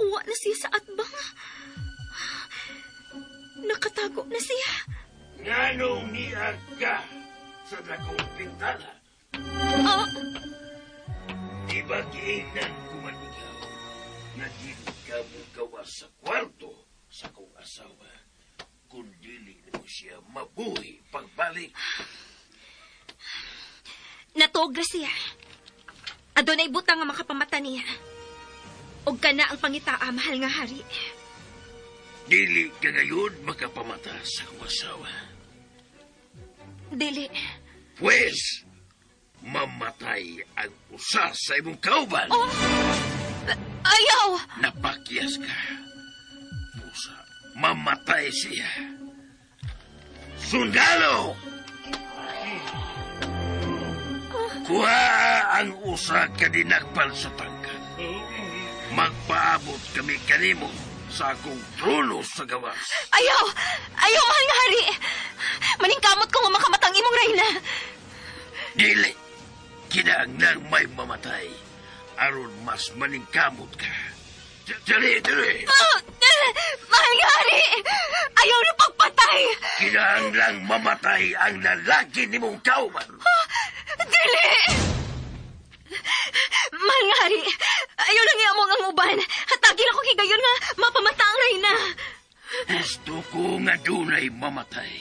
C: Uwa na siya sa atbang. Nakatago na siya.
H: Nganong niag ka sa dakong pintana?
C: Ah,
H: Di ba giingnan ko man ikaw nga dili ka mugawa sa kwarto sa kong asawa kung dili mo siya mabuhi pagbalik?
C: Natuog ra siya. Adunay butang nga makapamata niya. Og kana ang pangitaa, mahal nga hari.
H: Dili ka ngayon makapamata sa akong asawa.
C: Dili.
H: Pwes, mamatay ang usa sa imong kauban.
C: Oh! Ayaw!
H: Napakyas ka. Pusa, mamatay siya. Sundalo! Kuha ang usa ka dinakpan sa tangkad. Magpaabot kami kanimo sa akong trono sa gawas.
C: Ayaw! Ayaw, mahal nga hari! Maningkamot ko nga makamatang imong reyna.
H: Dili! Kinahanglang may mamatay. Aron mas maningkamot ka. Dali, dali!
C: Ah! Mahal nga hari! Ayaw na pagpatay!
H: Kinahanglang mamatay ang lalaki nimong kauban.
C: Dili! Mahal nga hari! Ayaw lang iamong ang uban. Hatagin ako higayon nga mapamata ang reyna.
H: Gusto ko nga dunay mamatay.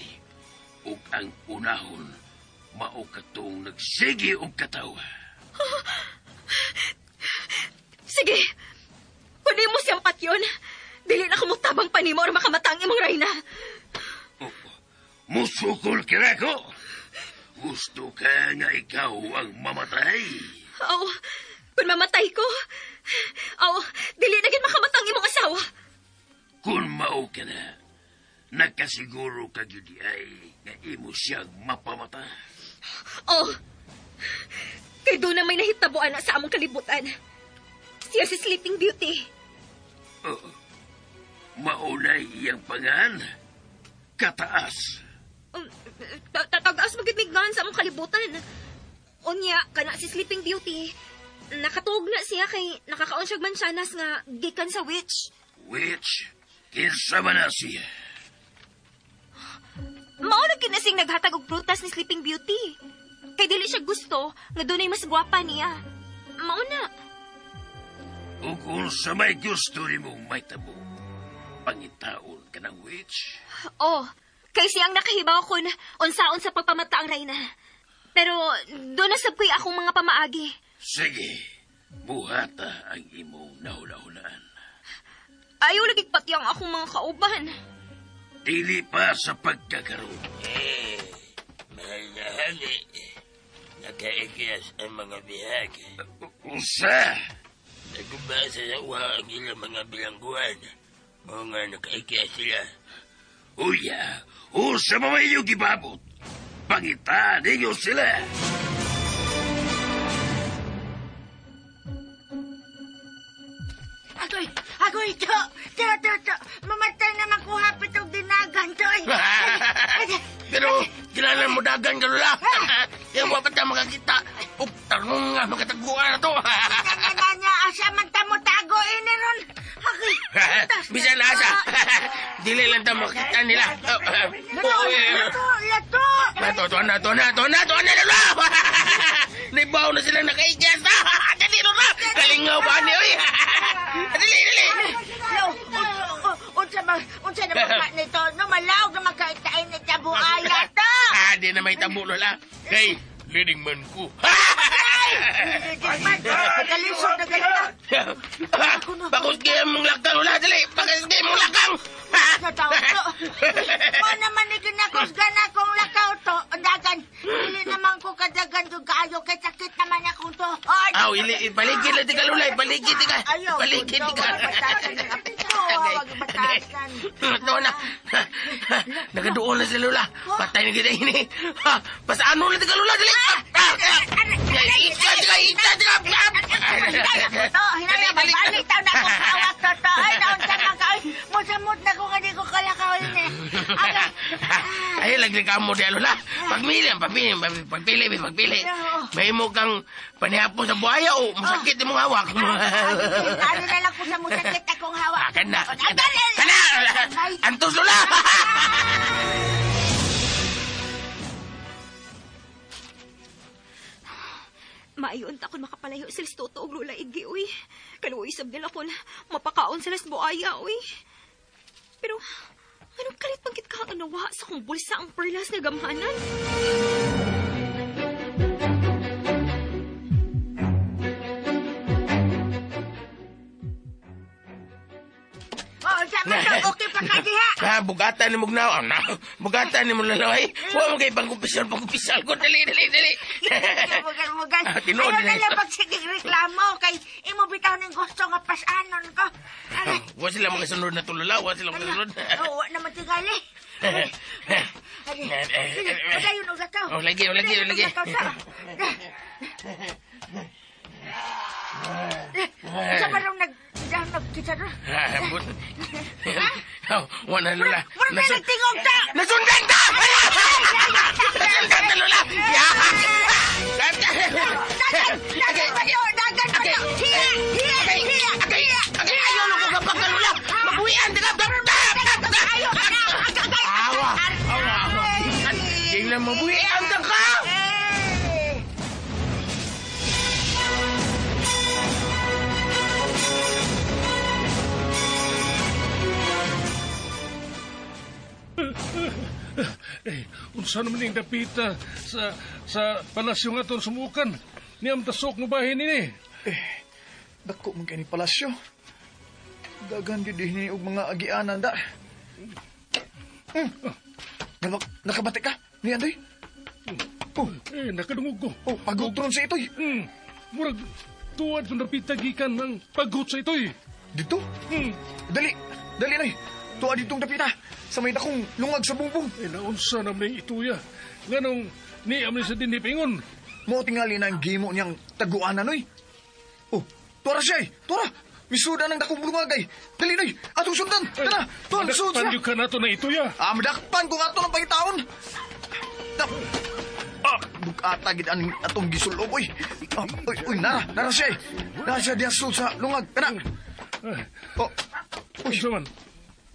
H: Ug ang unahon, mao katong nagsige og katawa.
C: Sige! Kunin mo siyang patyon. Dili na kumutabang panimo or makamata ang imong reyna.
H: Musukol ka ko. Gusto ka nga ikaw ang mamatay.
C: Aw, kung mamatay ko, aw, dili na gid makamata ang imong asawa.
H: Kung mao ka na, nagkasiguro ka gyud ay nga imo siyang mapamata.
C: Oh, kay doon na may nahitabuan na sa among kalibutan. Siya si Sleeping Beauty.
H: Oh, maunay iyang pangan. Kataas.
C: Tatagas magitmignan sa among kalibutan. Unya, kana si Sleeping Beauty, nakatuog na siya kay nakakaon siyag mansanas nga gikan sa witch.
H: Witch? Kinsa man na siya?
C: Mao na kinasing naghatag og prutas ni Sleeping Beauty. Kay dili siya gusto nga dunay mas gwapa niya. Mao na.
H: Ug unsa may gusto nimong mahitabo, pangitaon ka ng witch.
C: Oh, kay siyang nakahibaw kun unsaon sa pagpamata ang reyna. Pero doon na sab ko'y akong mga pamaagi.
H: Sige, buhata ang imong nahula-hulaan.
C: Ayaw lagi pati ang akong mga kauban.
H: Dili pa sa pagkakaroon.
D: Eh, mahal na hari. Nakaikyas ang mga bihag.
H: Usa!
D: Naguba sa sawa ang ilang mga bilangguan. Mga nakaikyas sila.
H: Uya, usa pa may inyong gibabot. Pangitaan ninyo sila.
B: Agoy, agoy, to, to, to, to. Mamatay naman ko hapit og dinagan, to.
D: Pero, kilala mo dagan ka lula. Kaya mo pa tayo makakita. O, tarong nga, makataguan na to.
B: Nanya, asa man ta mo tago ini ron. Agoy,
D: Bisan asa. Dili lang tayo makita nila.
B: Lato, lato, lato.
D: Nato, to, nato, nato, nato, na, lula. Naibaw na sila nakaikyas. Dali, lula. Kalingaw ba ni, oy. Dali, dali.
B: No, unsa man, unsa na man nito, no malawg na magkaitain ni tabuaya to.
D: Ah, di na may tabo, lola. Kay, leading man ko.
B: Leading man, kalisod na ganito.
D: Bakos kaya mong lakang, lola. Dali, bakos kaya mong lakang.
B: Nataw to. Mo naman ni ginakusgan akong lakaw to. Dagan, dili naman ko kada Dagan yung kaayo kay sakit naman akong tuhod.
D: Aw, ili, baligid lang tika, Lola. Baligid tika.
B: Ayaw,
D: Baligid
B: punto,
D: tika.
B: wag batasan ang apito, wag batasan.
D: Ito na. Nagaduon na si Lola. Patay na kita ini. Ha, Pasaan mo lang tika, Lola. Dali. Ah, ah. Ika, tika, ika, tika.
B: To, hinaya, mabalik taon na akong kawak, toto. Ay, naon sa mga kaoy. Musamot na ko nga di ko kalakaoy ni. Aga,
D: Ay, lagli ka mo di, Lola. Pagmili, pagpili, pagpili, pagpili. May mo kang panihapon sa buhaya o masakit imong hawak.
B: Ano na lang ko sa musakit akong hawak.
D: Ah, kana.
B: Kana!
D: Kana! Antos, Lola!
C: Maayon ta kon makapalayo sila sa Toto og Lola Igi, uy. Kaluoy sab nila kon mapakaon sila sa buaya, uy. Pero, anong kalit pangkit ka ang nawa sa kong bulsa ang perlas nga gamhanan?
B: Oh, sa man to, okay pa ka diha.
D: Ha, bugatan ni Mugnaw. Ah, na, bugatan ni Mulalaway. Huwag mo kay pangkupisal, pangkupisal ko. Dali, dali, dali.
B: Mugal, mugal.
D: Ah, tinuod
B: Ayaw
D: na
B: na lang pagsigig reklamo kay imo bitaw ning gusto nga pasanon ko. Aray,
D: Huwag sila makasunod na tulala. Huwag sila makasunod.
B: oh, wa naman tingali. Ay, sige, padayon og lakaw.
D: Oh, lagi, oh, lagi, oh,
B: Padayon og
D: lagi.
B: lakaw sa. Sa parang nag nag kita ro.
D: Ah, but. Oh, wala Lola.
B: Mura na nagtingog ta.
D: Nasundan ta! Nasundan ta, Lola! Ya!
B: Dagan, dagan pa to, dagan pa to. Hiya, hiya, hiya, hiya.
D: Agay, ayaw na ko kapag ka, Lola! Mabuhian, ka!
B: Ayaw, agay,
D: Awa! Awa! Awa! Tingnan mabuhian ka ka!
B: Eh.
G: Eh, unsa naman yung dapita sa sa palasyo nga itong sumukan. Niyam tasok mo bahin nini.
F: Dako man kay ni palasyo. Daghan gyud dinhi og mga agianan da. Nakabati ka? Ni Andoy? Oh,
G: Eh, nakadungog ko.
F: oh, pagutron sa itoy.
G: Murag, tuwad kung dapita gikan ng paggot sa itoy.
F: Dito? Dali, dali nay. Tuwa ditong dapita sa may dakong lungag sa bumbong.
G: Eh, naunsa naman yung ituya. Nganong niam ni sa dinhipingon.
F: Mao tingali na ang gimo niyang taguanan oy. Oh, tuwa ra siya eh. Tuwa ra. Misuda ng dakong lungag ay. Dali nay, atong sundan. Tara, tuwa misud siya.
G: Madakpan ka na to na ituya.
F: Ah, madakpan kung ato ng pangitaon. Ah, bukata gid ang atong gisulob oy. Ah, oy, oy, nara, nara siya eh. Nara siya diha sul sa lungag. Kana. Oh,
G: Uy. Unsa man?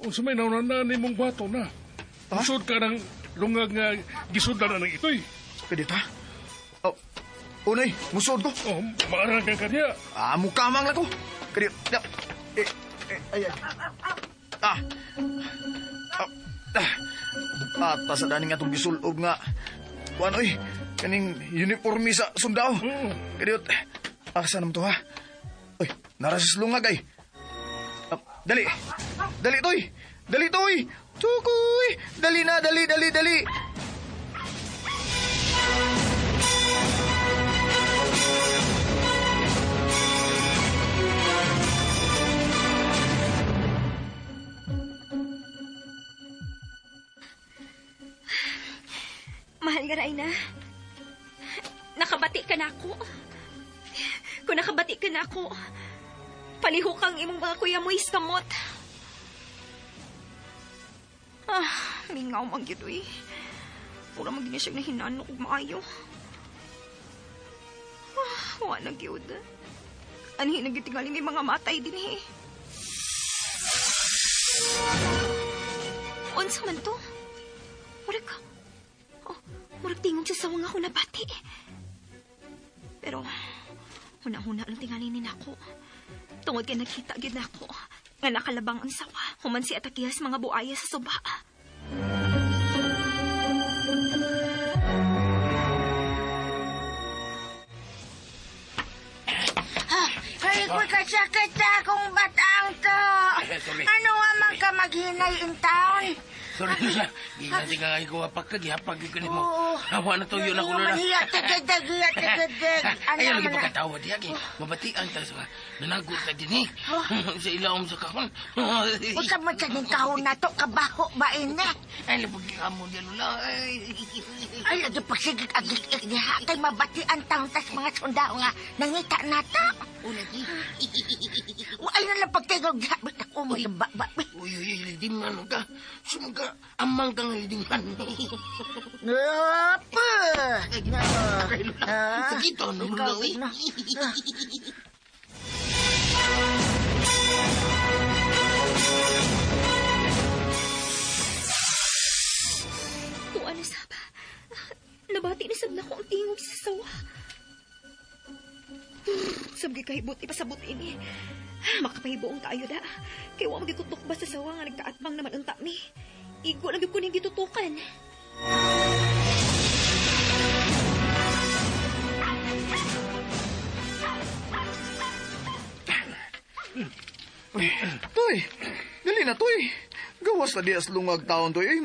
G: Unsa may nauna ni mong bato na? Usod ka ng lungag nga gisudan na ng itoy.
F: Pwede ta? Oh, unay, musod ko.
G: Oh, maarang kang kanya.
F: Ah, mukamang lang ko. Kadi, da, eh, eh, ay, ay. Ah, ah, ah. Bukata sa daning atong gisulob nga. Kuan, oy, kaning uniforme sa sundao. Kadi, asa naman to, ha? Oy, nara sa lungag, ay. Ah, dali. Dali, toy. Dali, toy. Tukoy. Dali na, dali, dali, dali.
C: Mahal nga, Raina. Nakabati ka na ako. Kung nakabati ka na ako, palihok ang imong mga kuya mo iskamot. Ah, mingaw man gyud uy. Pura man gyud siya nahinanok og maayo. Ah, wa na gyud. Anhi na gyud tingali may mga matay dinhi. Unsa man to? Murag ka. Oh, murag tingog sa sawang ako nabati. Pero, huna-huna lang tingali ni nako. Tungod kay nakita gyud nako nga nakalabang ang sawa. Human si Atakihas mga buaya sa suba.
B: Ay, ko kasakit sa akong batang to.
D: Sorry.
B: Ano nga man ka maghinay in town?
D: Sorry, Lola. Giganti ka kay kuha pa ka, gihapag ko nimo.
B: Oo.
D: Awa na tuyo na ko na.
B: Hiya, tagadag, hiya, tagadag.
D: Ayaw lagi pagkatawa diya kay mabatian ta sa nanagot ta dinhi. Sa ilawom sa kahon.
B: Usa man sa ning kahon nato kabaho ba ina?
D: Ay lapag kamo diya Lola. Ay.
B: Ay lagi pagsigig agik diha kay mabatian taon tas mga sundao nga nangita nata.
D: O lagi.
B: Ay na lang pagtingog diha bitaw ko mo ba ba.
D: Uy, uy, uy, lidingan ka. Sumga, amang kang lidingan.
B: Apa?
D: Sakit no, Lola. Uy.
C: Tuwa na sab. Nabati na sab na ko ang tingog sa sawa. Sab gikahibot ipasabot ini. Makapahibuong kaayo da. Kay wa magikutok ba sa sawa nga nagkaatbang naman unta mi. Igo lang gyud ko ning gitutukan.
F: Uy, Toy, dali na, Toy. Gawas na dias lungag taon, Toy. Ay,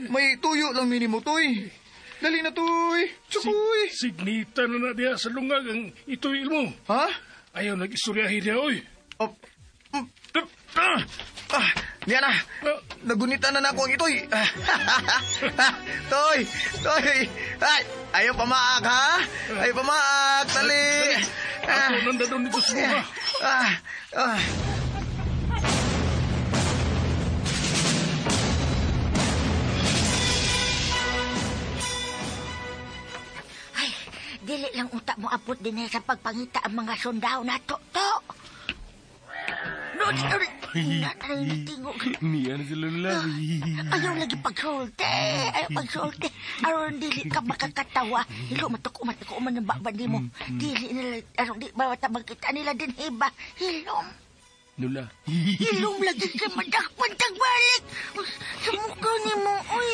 F: may tuyo lang minimo, Toy. Dali na, Toy. Tsukoy.
G: Signita na na diya sa lungag ang itoy mo.
F: Ha?
G: Ayaw nag-istoryahe diya, oy.
F: Oh. Ah, niya na. Nagunita na nako ang itoy. Toy, Toy. Ay, ayaw pamaak, ha? Ayaw pamaak, dali.
G: Ako nanda doon dito sa mga.
F: Ah, ah.
B: Ay, dili lang unta mo abot din sa pagpangita ang mga sundao na to. To. No, tingog.
D: Niya na sila Lola.
B: Ayaw lagi pagsulti. Ayaw pagsulti. Aron dili ka makakatawa. Hilo matuko matuko man ang baba di mo. Dili nila aron di ba magkita nila din iba. Hilom.
D: Lola.
B: Hilom lagi ka madakpan tagbalik. Sa mukha ni mo, oy.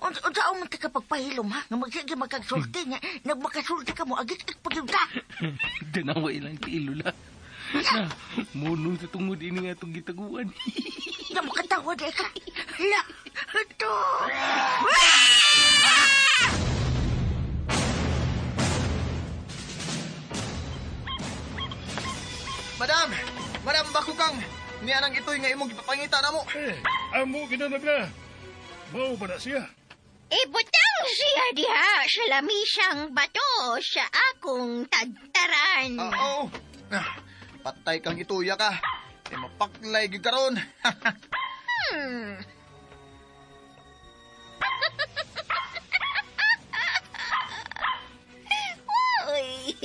B: Unsa man ka pagpahilom ha? Nga magsige magkagsulti nga nagmakasulti ka mo agit pag ka.
D: Danawa ilang tiil, Lola. Na, munong sa tungod ini nga itong gitaguan.
B: Nga makatawa di ka. Hala, ito.
F: Madam, Madam Bakukang, niya nang itoy nga imong gipapangita na mo.
G: Eh, amo ginanagla. Mao ba na siya?
E: Ibutang siya diha sa lamisang bato sa akong tagtaran.
F: Oo. Ah, patay kang ituya ka. Eh, mapaklay gyud karon.
E: Uy,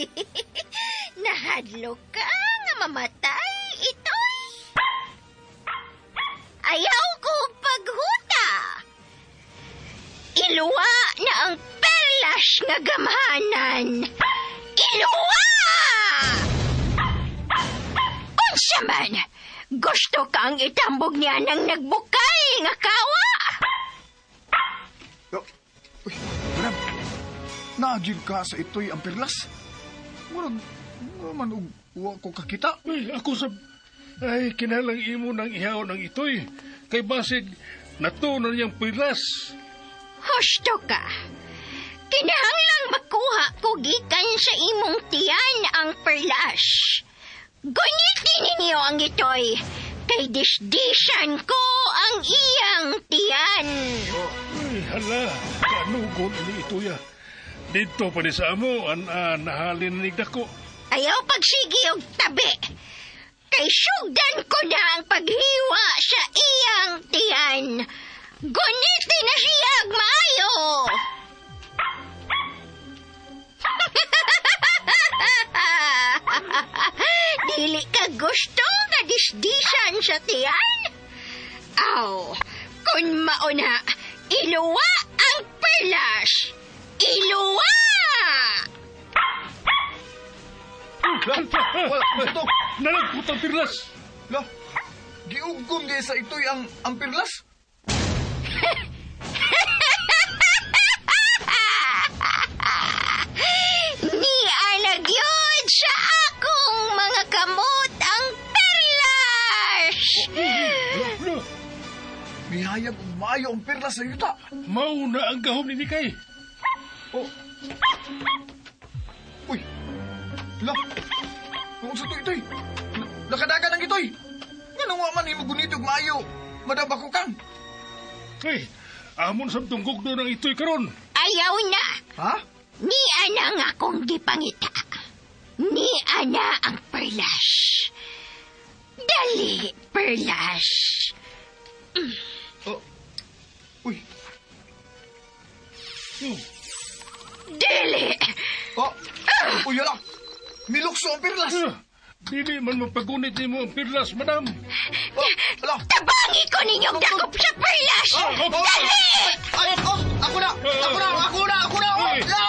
E: nahadlok ka nga mamatay itoy. Ayaw ko paghuta. Iluwa na ang perlas nga gamhanan. Iluwa! Unsa man, gusto kang itambog niya ng nagbukay nga kawa?
F: Oh, uy, madam, naagid ka sa ito'y ang perlas. Murag, man og wa ko kakita.
G: Uy, ako sa... Ay, kinalang imo nang ihaw ng itoy. Kay basig, natunan niyang perlas.
E: Husto ka. Kinahanglang makuha ko gikan sa imong tiyan ang perlas. Gunitin ninyo ang itoy. Kay disdisan ko ang iyang tiyan.
G: Uy, hala, kanugon ini itoya. Dito pa ni sa amo, an nahalin ni dako.
E: Ayaw pagsigi og tabi. Kay sugdan ko na ang paghiwa sa iyang tiyan. Gunitin na siyag maayo. Dili ka gusto nga disdisan sa tiyan? Aw, kung mauna, iluwa ang perlas. Iluwa!
F: Wala, gusto.
G: Nalagpot ang perlas.
F: La, giugkom di sa ito'y ang perlas.
E: Ni alagyod sa akong mga kamot ang perlas!
F: Hayag ug maayo ang perlas sa yuta.
G: Mauna ang gahom ni Nikay.
F: Oh. Uy. La. Kung sa itoy. Nakadagan ang itoy. Nganong wa man nimo gunit og maayo? Madam Bakukang.
G: Ay, amon sa tunggok doon ang itoy karon.
E: Ayaw na.
F: Ha?
E: Ni ana nga akong gipangita. Ni ana ang perlas. Dali, perlas.
F: Oh. Uy.
E: Dili.
F: Oh. Uy, ala. Milukso ang perlas.
G: Dili man mapagunit nimo ang perlas, madam.
F: Oh, ala.
E: Tabangi ko ninyong dakop sa perlas.
F: Oh, oh,
E: Dali!
F: Ay, oh, ako na. Ako na, ako na, ako na. Oh, la.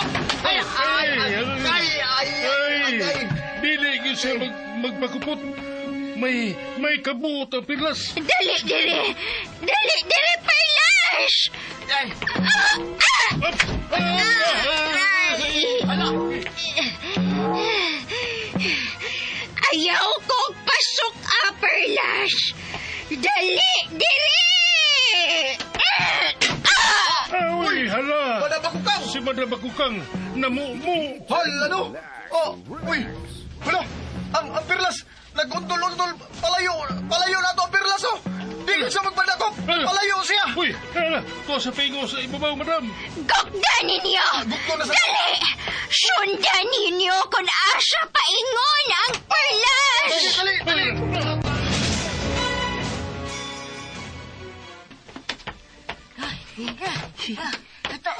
F: Ay, ay, ay, ay, ay, ay, ay.
G: Dili gyud siya magpakupot. May kabuot ang perlas.
E: Dali, dili. Dali, dili, perlas!
F: Ay.
E: Ay.
F: Ala.
E: Ayaw kong pasok, perlas. Dali, dili!
G: Uy, hala.
F: Madam Bakukang.
G: Si Madam Bakukang namumu.
F: Hala, no. Oh, uy. Hala. Ang perlas nag-undol-undol palayo na to ang perlas, oh. Di siya magpadakop. Palayo siya.
G: Uy, hala. Ko sa pingo sa ibabaw, madam.
E: Gugdan ninyo!
F: Gugdo na sa...
E: Dali! Sundan ninyo kung asa paingon ang perlas!
F: Dali, dali, dali.
B: Ito.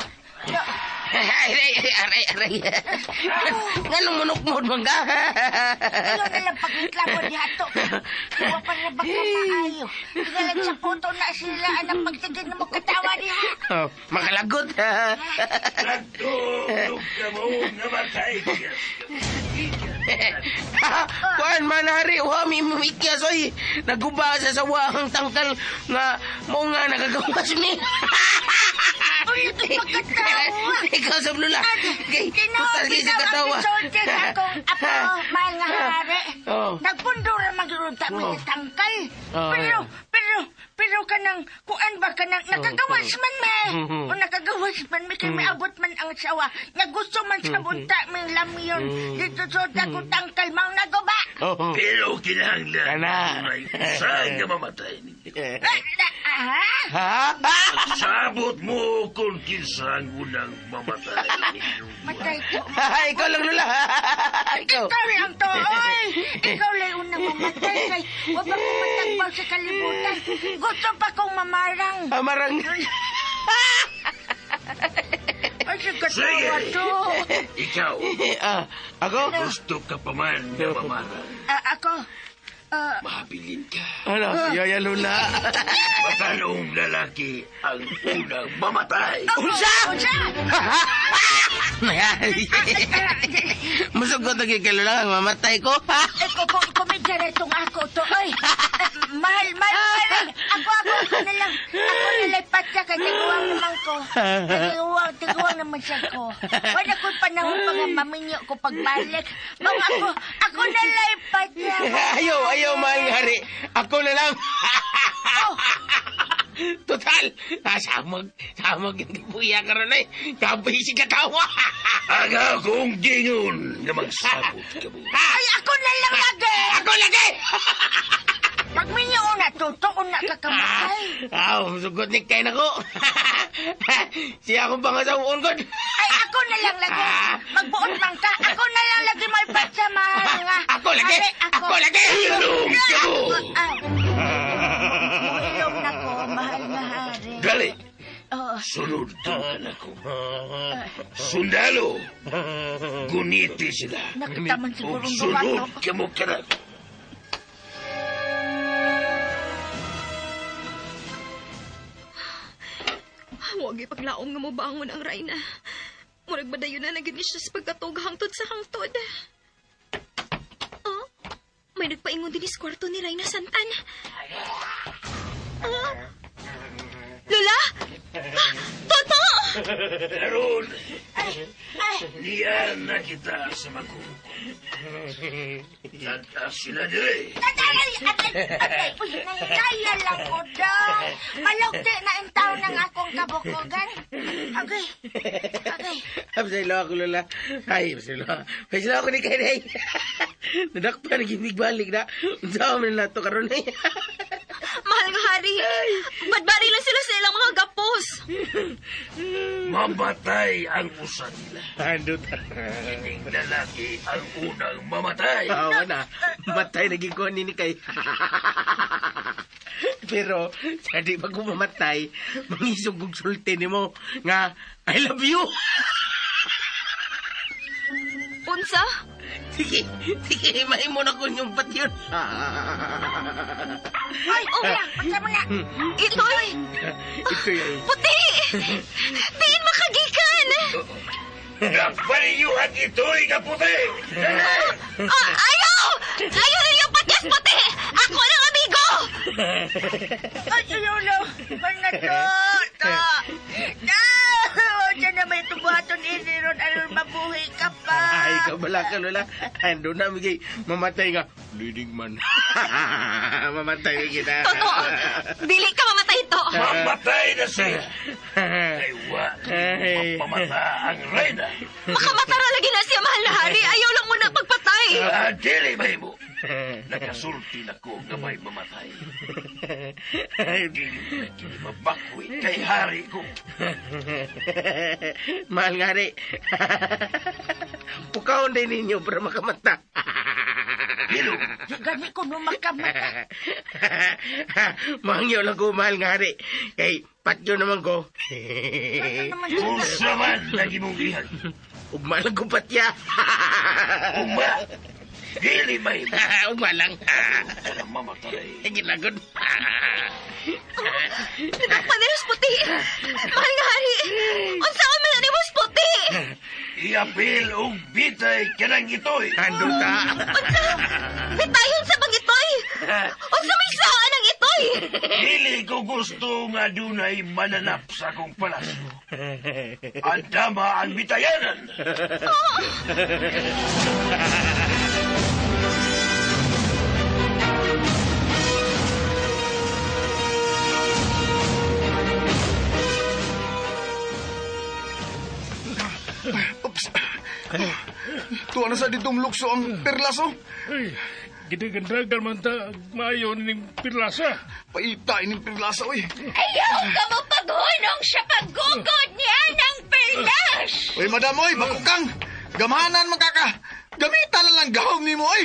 D: Aray, aray, aray. Nganong munukmod man ka?
B: Ayaw na lang pagreklamo diha to. Wa pa na baka maayo. Tingala sa puto na sila ang pagtigil na magkatawa diha.
D: Oh, makalagot.
H: Nagtulog ka mo, namatay ka.
D: Kuan man hari, wa mi mumikyas oy. Naguba sa sawahang tangkal nga mo nga nakagawas mi.
B: Uy, ito pagkatawa.
D: Ikaw sa lula. Kay total
B: Tinaw,
D: sa katawa.
B: gisulti sa akong apo, mahal nga hari.
D: Oh.
B: Nagpundo ra magyurunta mi
D: Oh.
B: tangkal.
D: Oh.
B: Pero kanang kuan ba kanang nakagawas man me.
D: Mhm.
B: O nakagawas man mi kay miabot man ang sawa. Nga gusto man sa bunta mi lamyon dito sa akong tangkal mao na go ba?
D: Oh.
H: Pero kinahanglan
D: Kana.
H: may usa nga mamatay ninyo.
B: Ah,
D: Ha?
H: Sabot mo kung kinsa ang unang mamatay ninyo.
B: Matay to.
D: Ikaw lang lula. Ikaw.
B: Ikaw lang to, oy! Ikaw lang unang mamatay kay wa pa ko matagbaw sa kalibutan. Gusto pa kong mamarang.
D: Amarang.
B: Ay, sa katawa to.
H: Ikaw,
D: Ako?
H: gusto ka pa man nga mamarang.
B: Ako,
H: Mahabilin ka.
D: Ano? Yaya lula.
H: Matanong lalaki ang unang mamatay.
D: Unsa?
B: Unsa?
D: Musugot ang kay lula nga mamatay ko.
B: Eh, komedya na itong ako to, oy. Mahal, mahal, mahal. Ako na lang. Ako na lang patya kay tiguang naman ko. Tiguang naman siya ko. Wala ko'y panahon pa nga maminyo ko pagbalik. Mga ako na lang patya.
D: Ayaw, ayaw, mahal nga hari. Ako na lang.
B: Oh.
D: Total, samag yung kabuya karon ay. Kapoy si katawa.
H: Ang akong gingon nga magsabot ka mo.
B: Ay, ako na lang lagi.
D: Ako lagi.
B: Pagminyo na, totoo na kakamatay.
D: Aw, sugot ni kay nako. Siya akong pangasawon ko.
B: Ay, ako na lang lagi. Magbuot man ka. Ako na lang lagi may patya, mahal nga.
D: Ako lagi.
B: Hari,
D: Ako lagi.
H: Ilong ka mo!
B: Ay. Muilong na ko, mahal nga hari.
H: Dali,
B: Oo.
H: sunod ka na ko. Sundalo, guniti sila.
B: Nakita man siguro
H: Ug
B: ang duwato.
H: sunod ka mo kanako.
C: Huwag ipaglaom nga mo bangon ang Reyna. Murag badayon na naging siya sa pagkatog hangtod sa hangtod. Oh, may nagpaingon din sa kwarto ni Reyna Santan. Ah? Lola? Ah, Toto!
H: Karon,
B: Ay,
H: Niya na kita sa magkukot. Tagka sila dire.
B: Atay, atay, atay. Uy, kaya lang ko daw. Malugti na ang taon ng akong kabukogan. Okay, okay.
D: Pasaylo ako, Lola. Ay, pasaylo. Pasaylo ako ni Kay. Nadakpa, naging balik na. Unsa man na to karon eh.
C: Mahal nga hari, badbari lang sila sa ilang mga gapos.
H: Mamatay ang usa nila.
D: Andot.
H: Kining lalaki ang unang mamatay.
D: Awa na. Matay naging ko ni Kay. Pero, sa di pa ko mamatay, mangisog kong sulti nimo nga, I love you.
C: Unsa?
D: Sige, sige, mahimo na ko niyong patyon.
B: Ay, oh, unsa man na?
C: Itoy!
D: Ito yun.
C: Puti! Diin makagikan!
H: Dakpan ninyo ang ito'y kaputi!
C: Ah, ayaw! Ayaw ninyo patyas puti! Ako lang amigo!
B: Ay, lolo. Mga to, to. Ta! Diyan na may tubuhaton ini ron aron mabuhi ka pa.
D: Ay, kabala ka, Lola. Ando na, migay. Mamatay nga. Bleeding man. Mamatay kita.
C: Totoo! Dili ka mamatay to!
H: Mamatay na siya! Kay wa mapamata ang reyna.
C: Makamatara lagi na siya, mahal na hari. Ayaw lang muna pagpatay.
H: Ah, dili mahimo. Nakasulti na ko nga may mamatay. Dili na kini mabakwi kay hari ko.
D: Mahal nga rin. Pukawon din ninyo para makamata.
H: Bilo,
B: Gani ko no makamata.
D: Mangyo lang ko, mahal nga rin. Kay, patyo naman ko.
H: unsa man lagi mong ihag.
D: Ugma lang ko patya.
H: Ugma, dili mahimo.
D: Ugma lang.
H: Para mamatay.
D: Ginagod.
C: Nadakpan nila sa puti. Mahal nga hari. Unsaon man na nimo sa puti?
H: Iapil og bitay kanang itoy.
D: Ando ta.
C: Unsa? Bitayon sa bang itoy? Unsa may saan ang itoy?
H: Dili ko gusto nga dunay mananap sa akong palasyo. Andama ang bitayanan.
F: Oops. Tuwa na sa ditong lukso ang perlas, oh.
G: Ay, gidagandagan man ta maayo ning pirlasa.
F: Paita ining perlasa, oy.
E: Ayaw ka mo paghunong sa paggugod niya ng perlas!
F: Oy, madam, oy, bakukang. Gamhanan man kaka. Gamitan na lang gahom nimo, oy.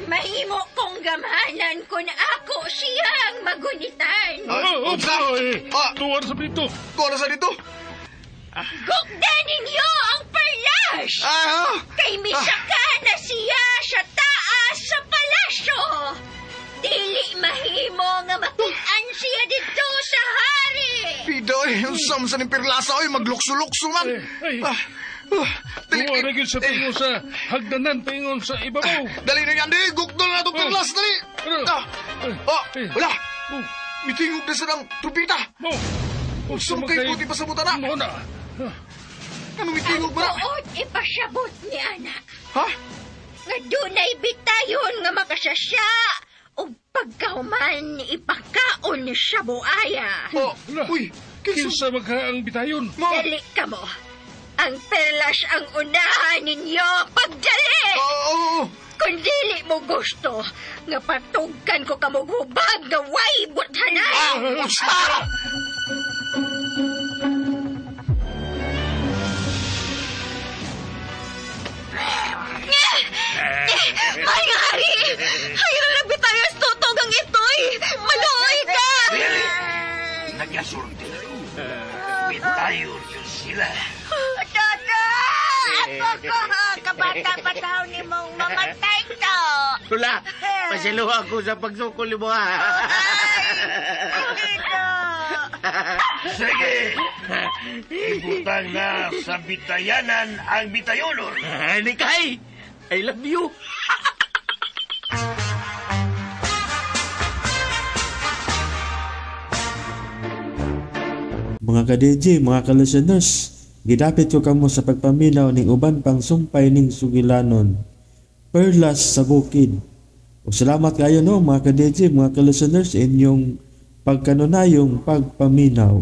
E: Mahimo kong gamhanan kung ako siyang magunitan.
F: Ay,
G: Oh,
F: unsa?
G: oy,
F: Ah.
G: tuwan sa dito.
F: Tuwa na sa dito.
E: Gugda ninyo ang perlas!
F: Ah, ah.
E: Kay misaka na siya sa taas sa palasyo. Dili mahimo nga makit-an siya dito sa hari.
F: Pida, oy. Unsa man sa ning perlasa, oy. Maglukso-lukso man.
G: Ay, ay.
F: Ah, ah, dali,
G: Tuwa na gyud sa tingon sa hagdanan tingon sa ibabaw.
F: Dali na yan, di. Gugdo na itong perlas, dali.
G: Ano?
F: Ah, ah, wala.
G: Oh,
F: Mitingog na sa ng trumpita.
G: mo.
F: Unsa man kay puti pa sa buta na?
G: Mo na.
F: Ano mitingog ba na?
E: Buot ipasabot ni anak.
F: Ha?
E: Nga dunay bitayon nga makasasya ug pagkahuman ipakaon sa buaya.
F: Oh,
G: Wala.
F: uy. Kinsa?
G: Kinsa magka ang bitayon?
F: Mo.
E: Dali ka mo. Ang perlas ang unahan ninyo pagdali.
F: Oo, oo, oo.
E: Kung dili mo gusto, nga patugkan ko kamog hubag nga way buthanay.
F: Ah, unsa?
C: Mahal nga hari. Ayaw lang bitayos tutog ang itoy. Maluoy ka.
H: Dili. Nagasulti na ko. Bitayon yun sila.
B: Toto! Ako ko, kabata pa taon ni mong mamatay to.
D: Lola, pasaylo ako sa pagsukol mo, ha.
B: Ay, ito.
H: Sige! Ibutang na sa bitayanan ang bitayonon.
D: Nikay, I love you.
A: Mga ka-DJ, mga ka-listeners, Gidapit ko kamo sa pagpaminaw ning uban pang sumpay ning sugilanon. Perlas sa Bukid. O salamat kayo no mga ka-DJ, mga ka-listeners, inyong pagkanunayong pagpaminaw.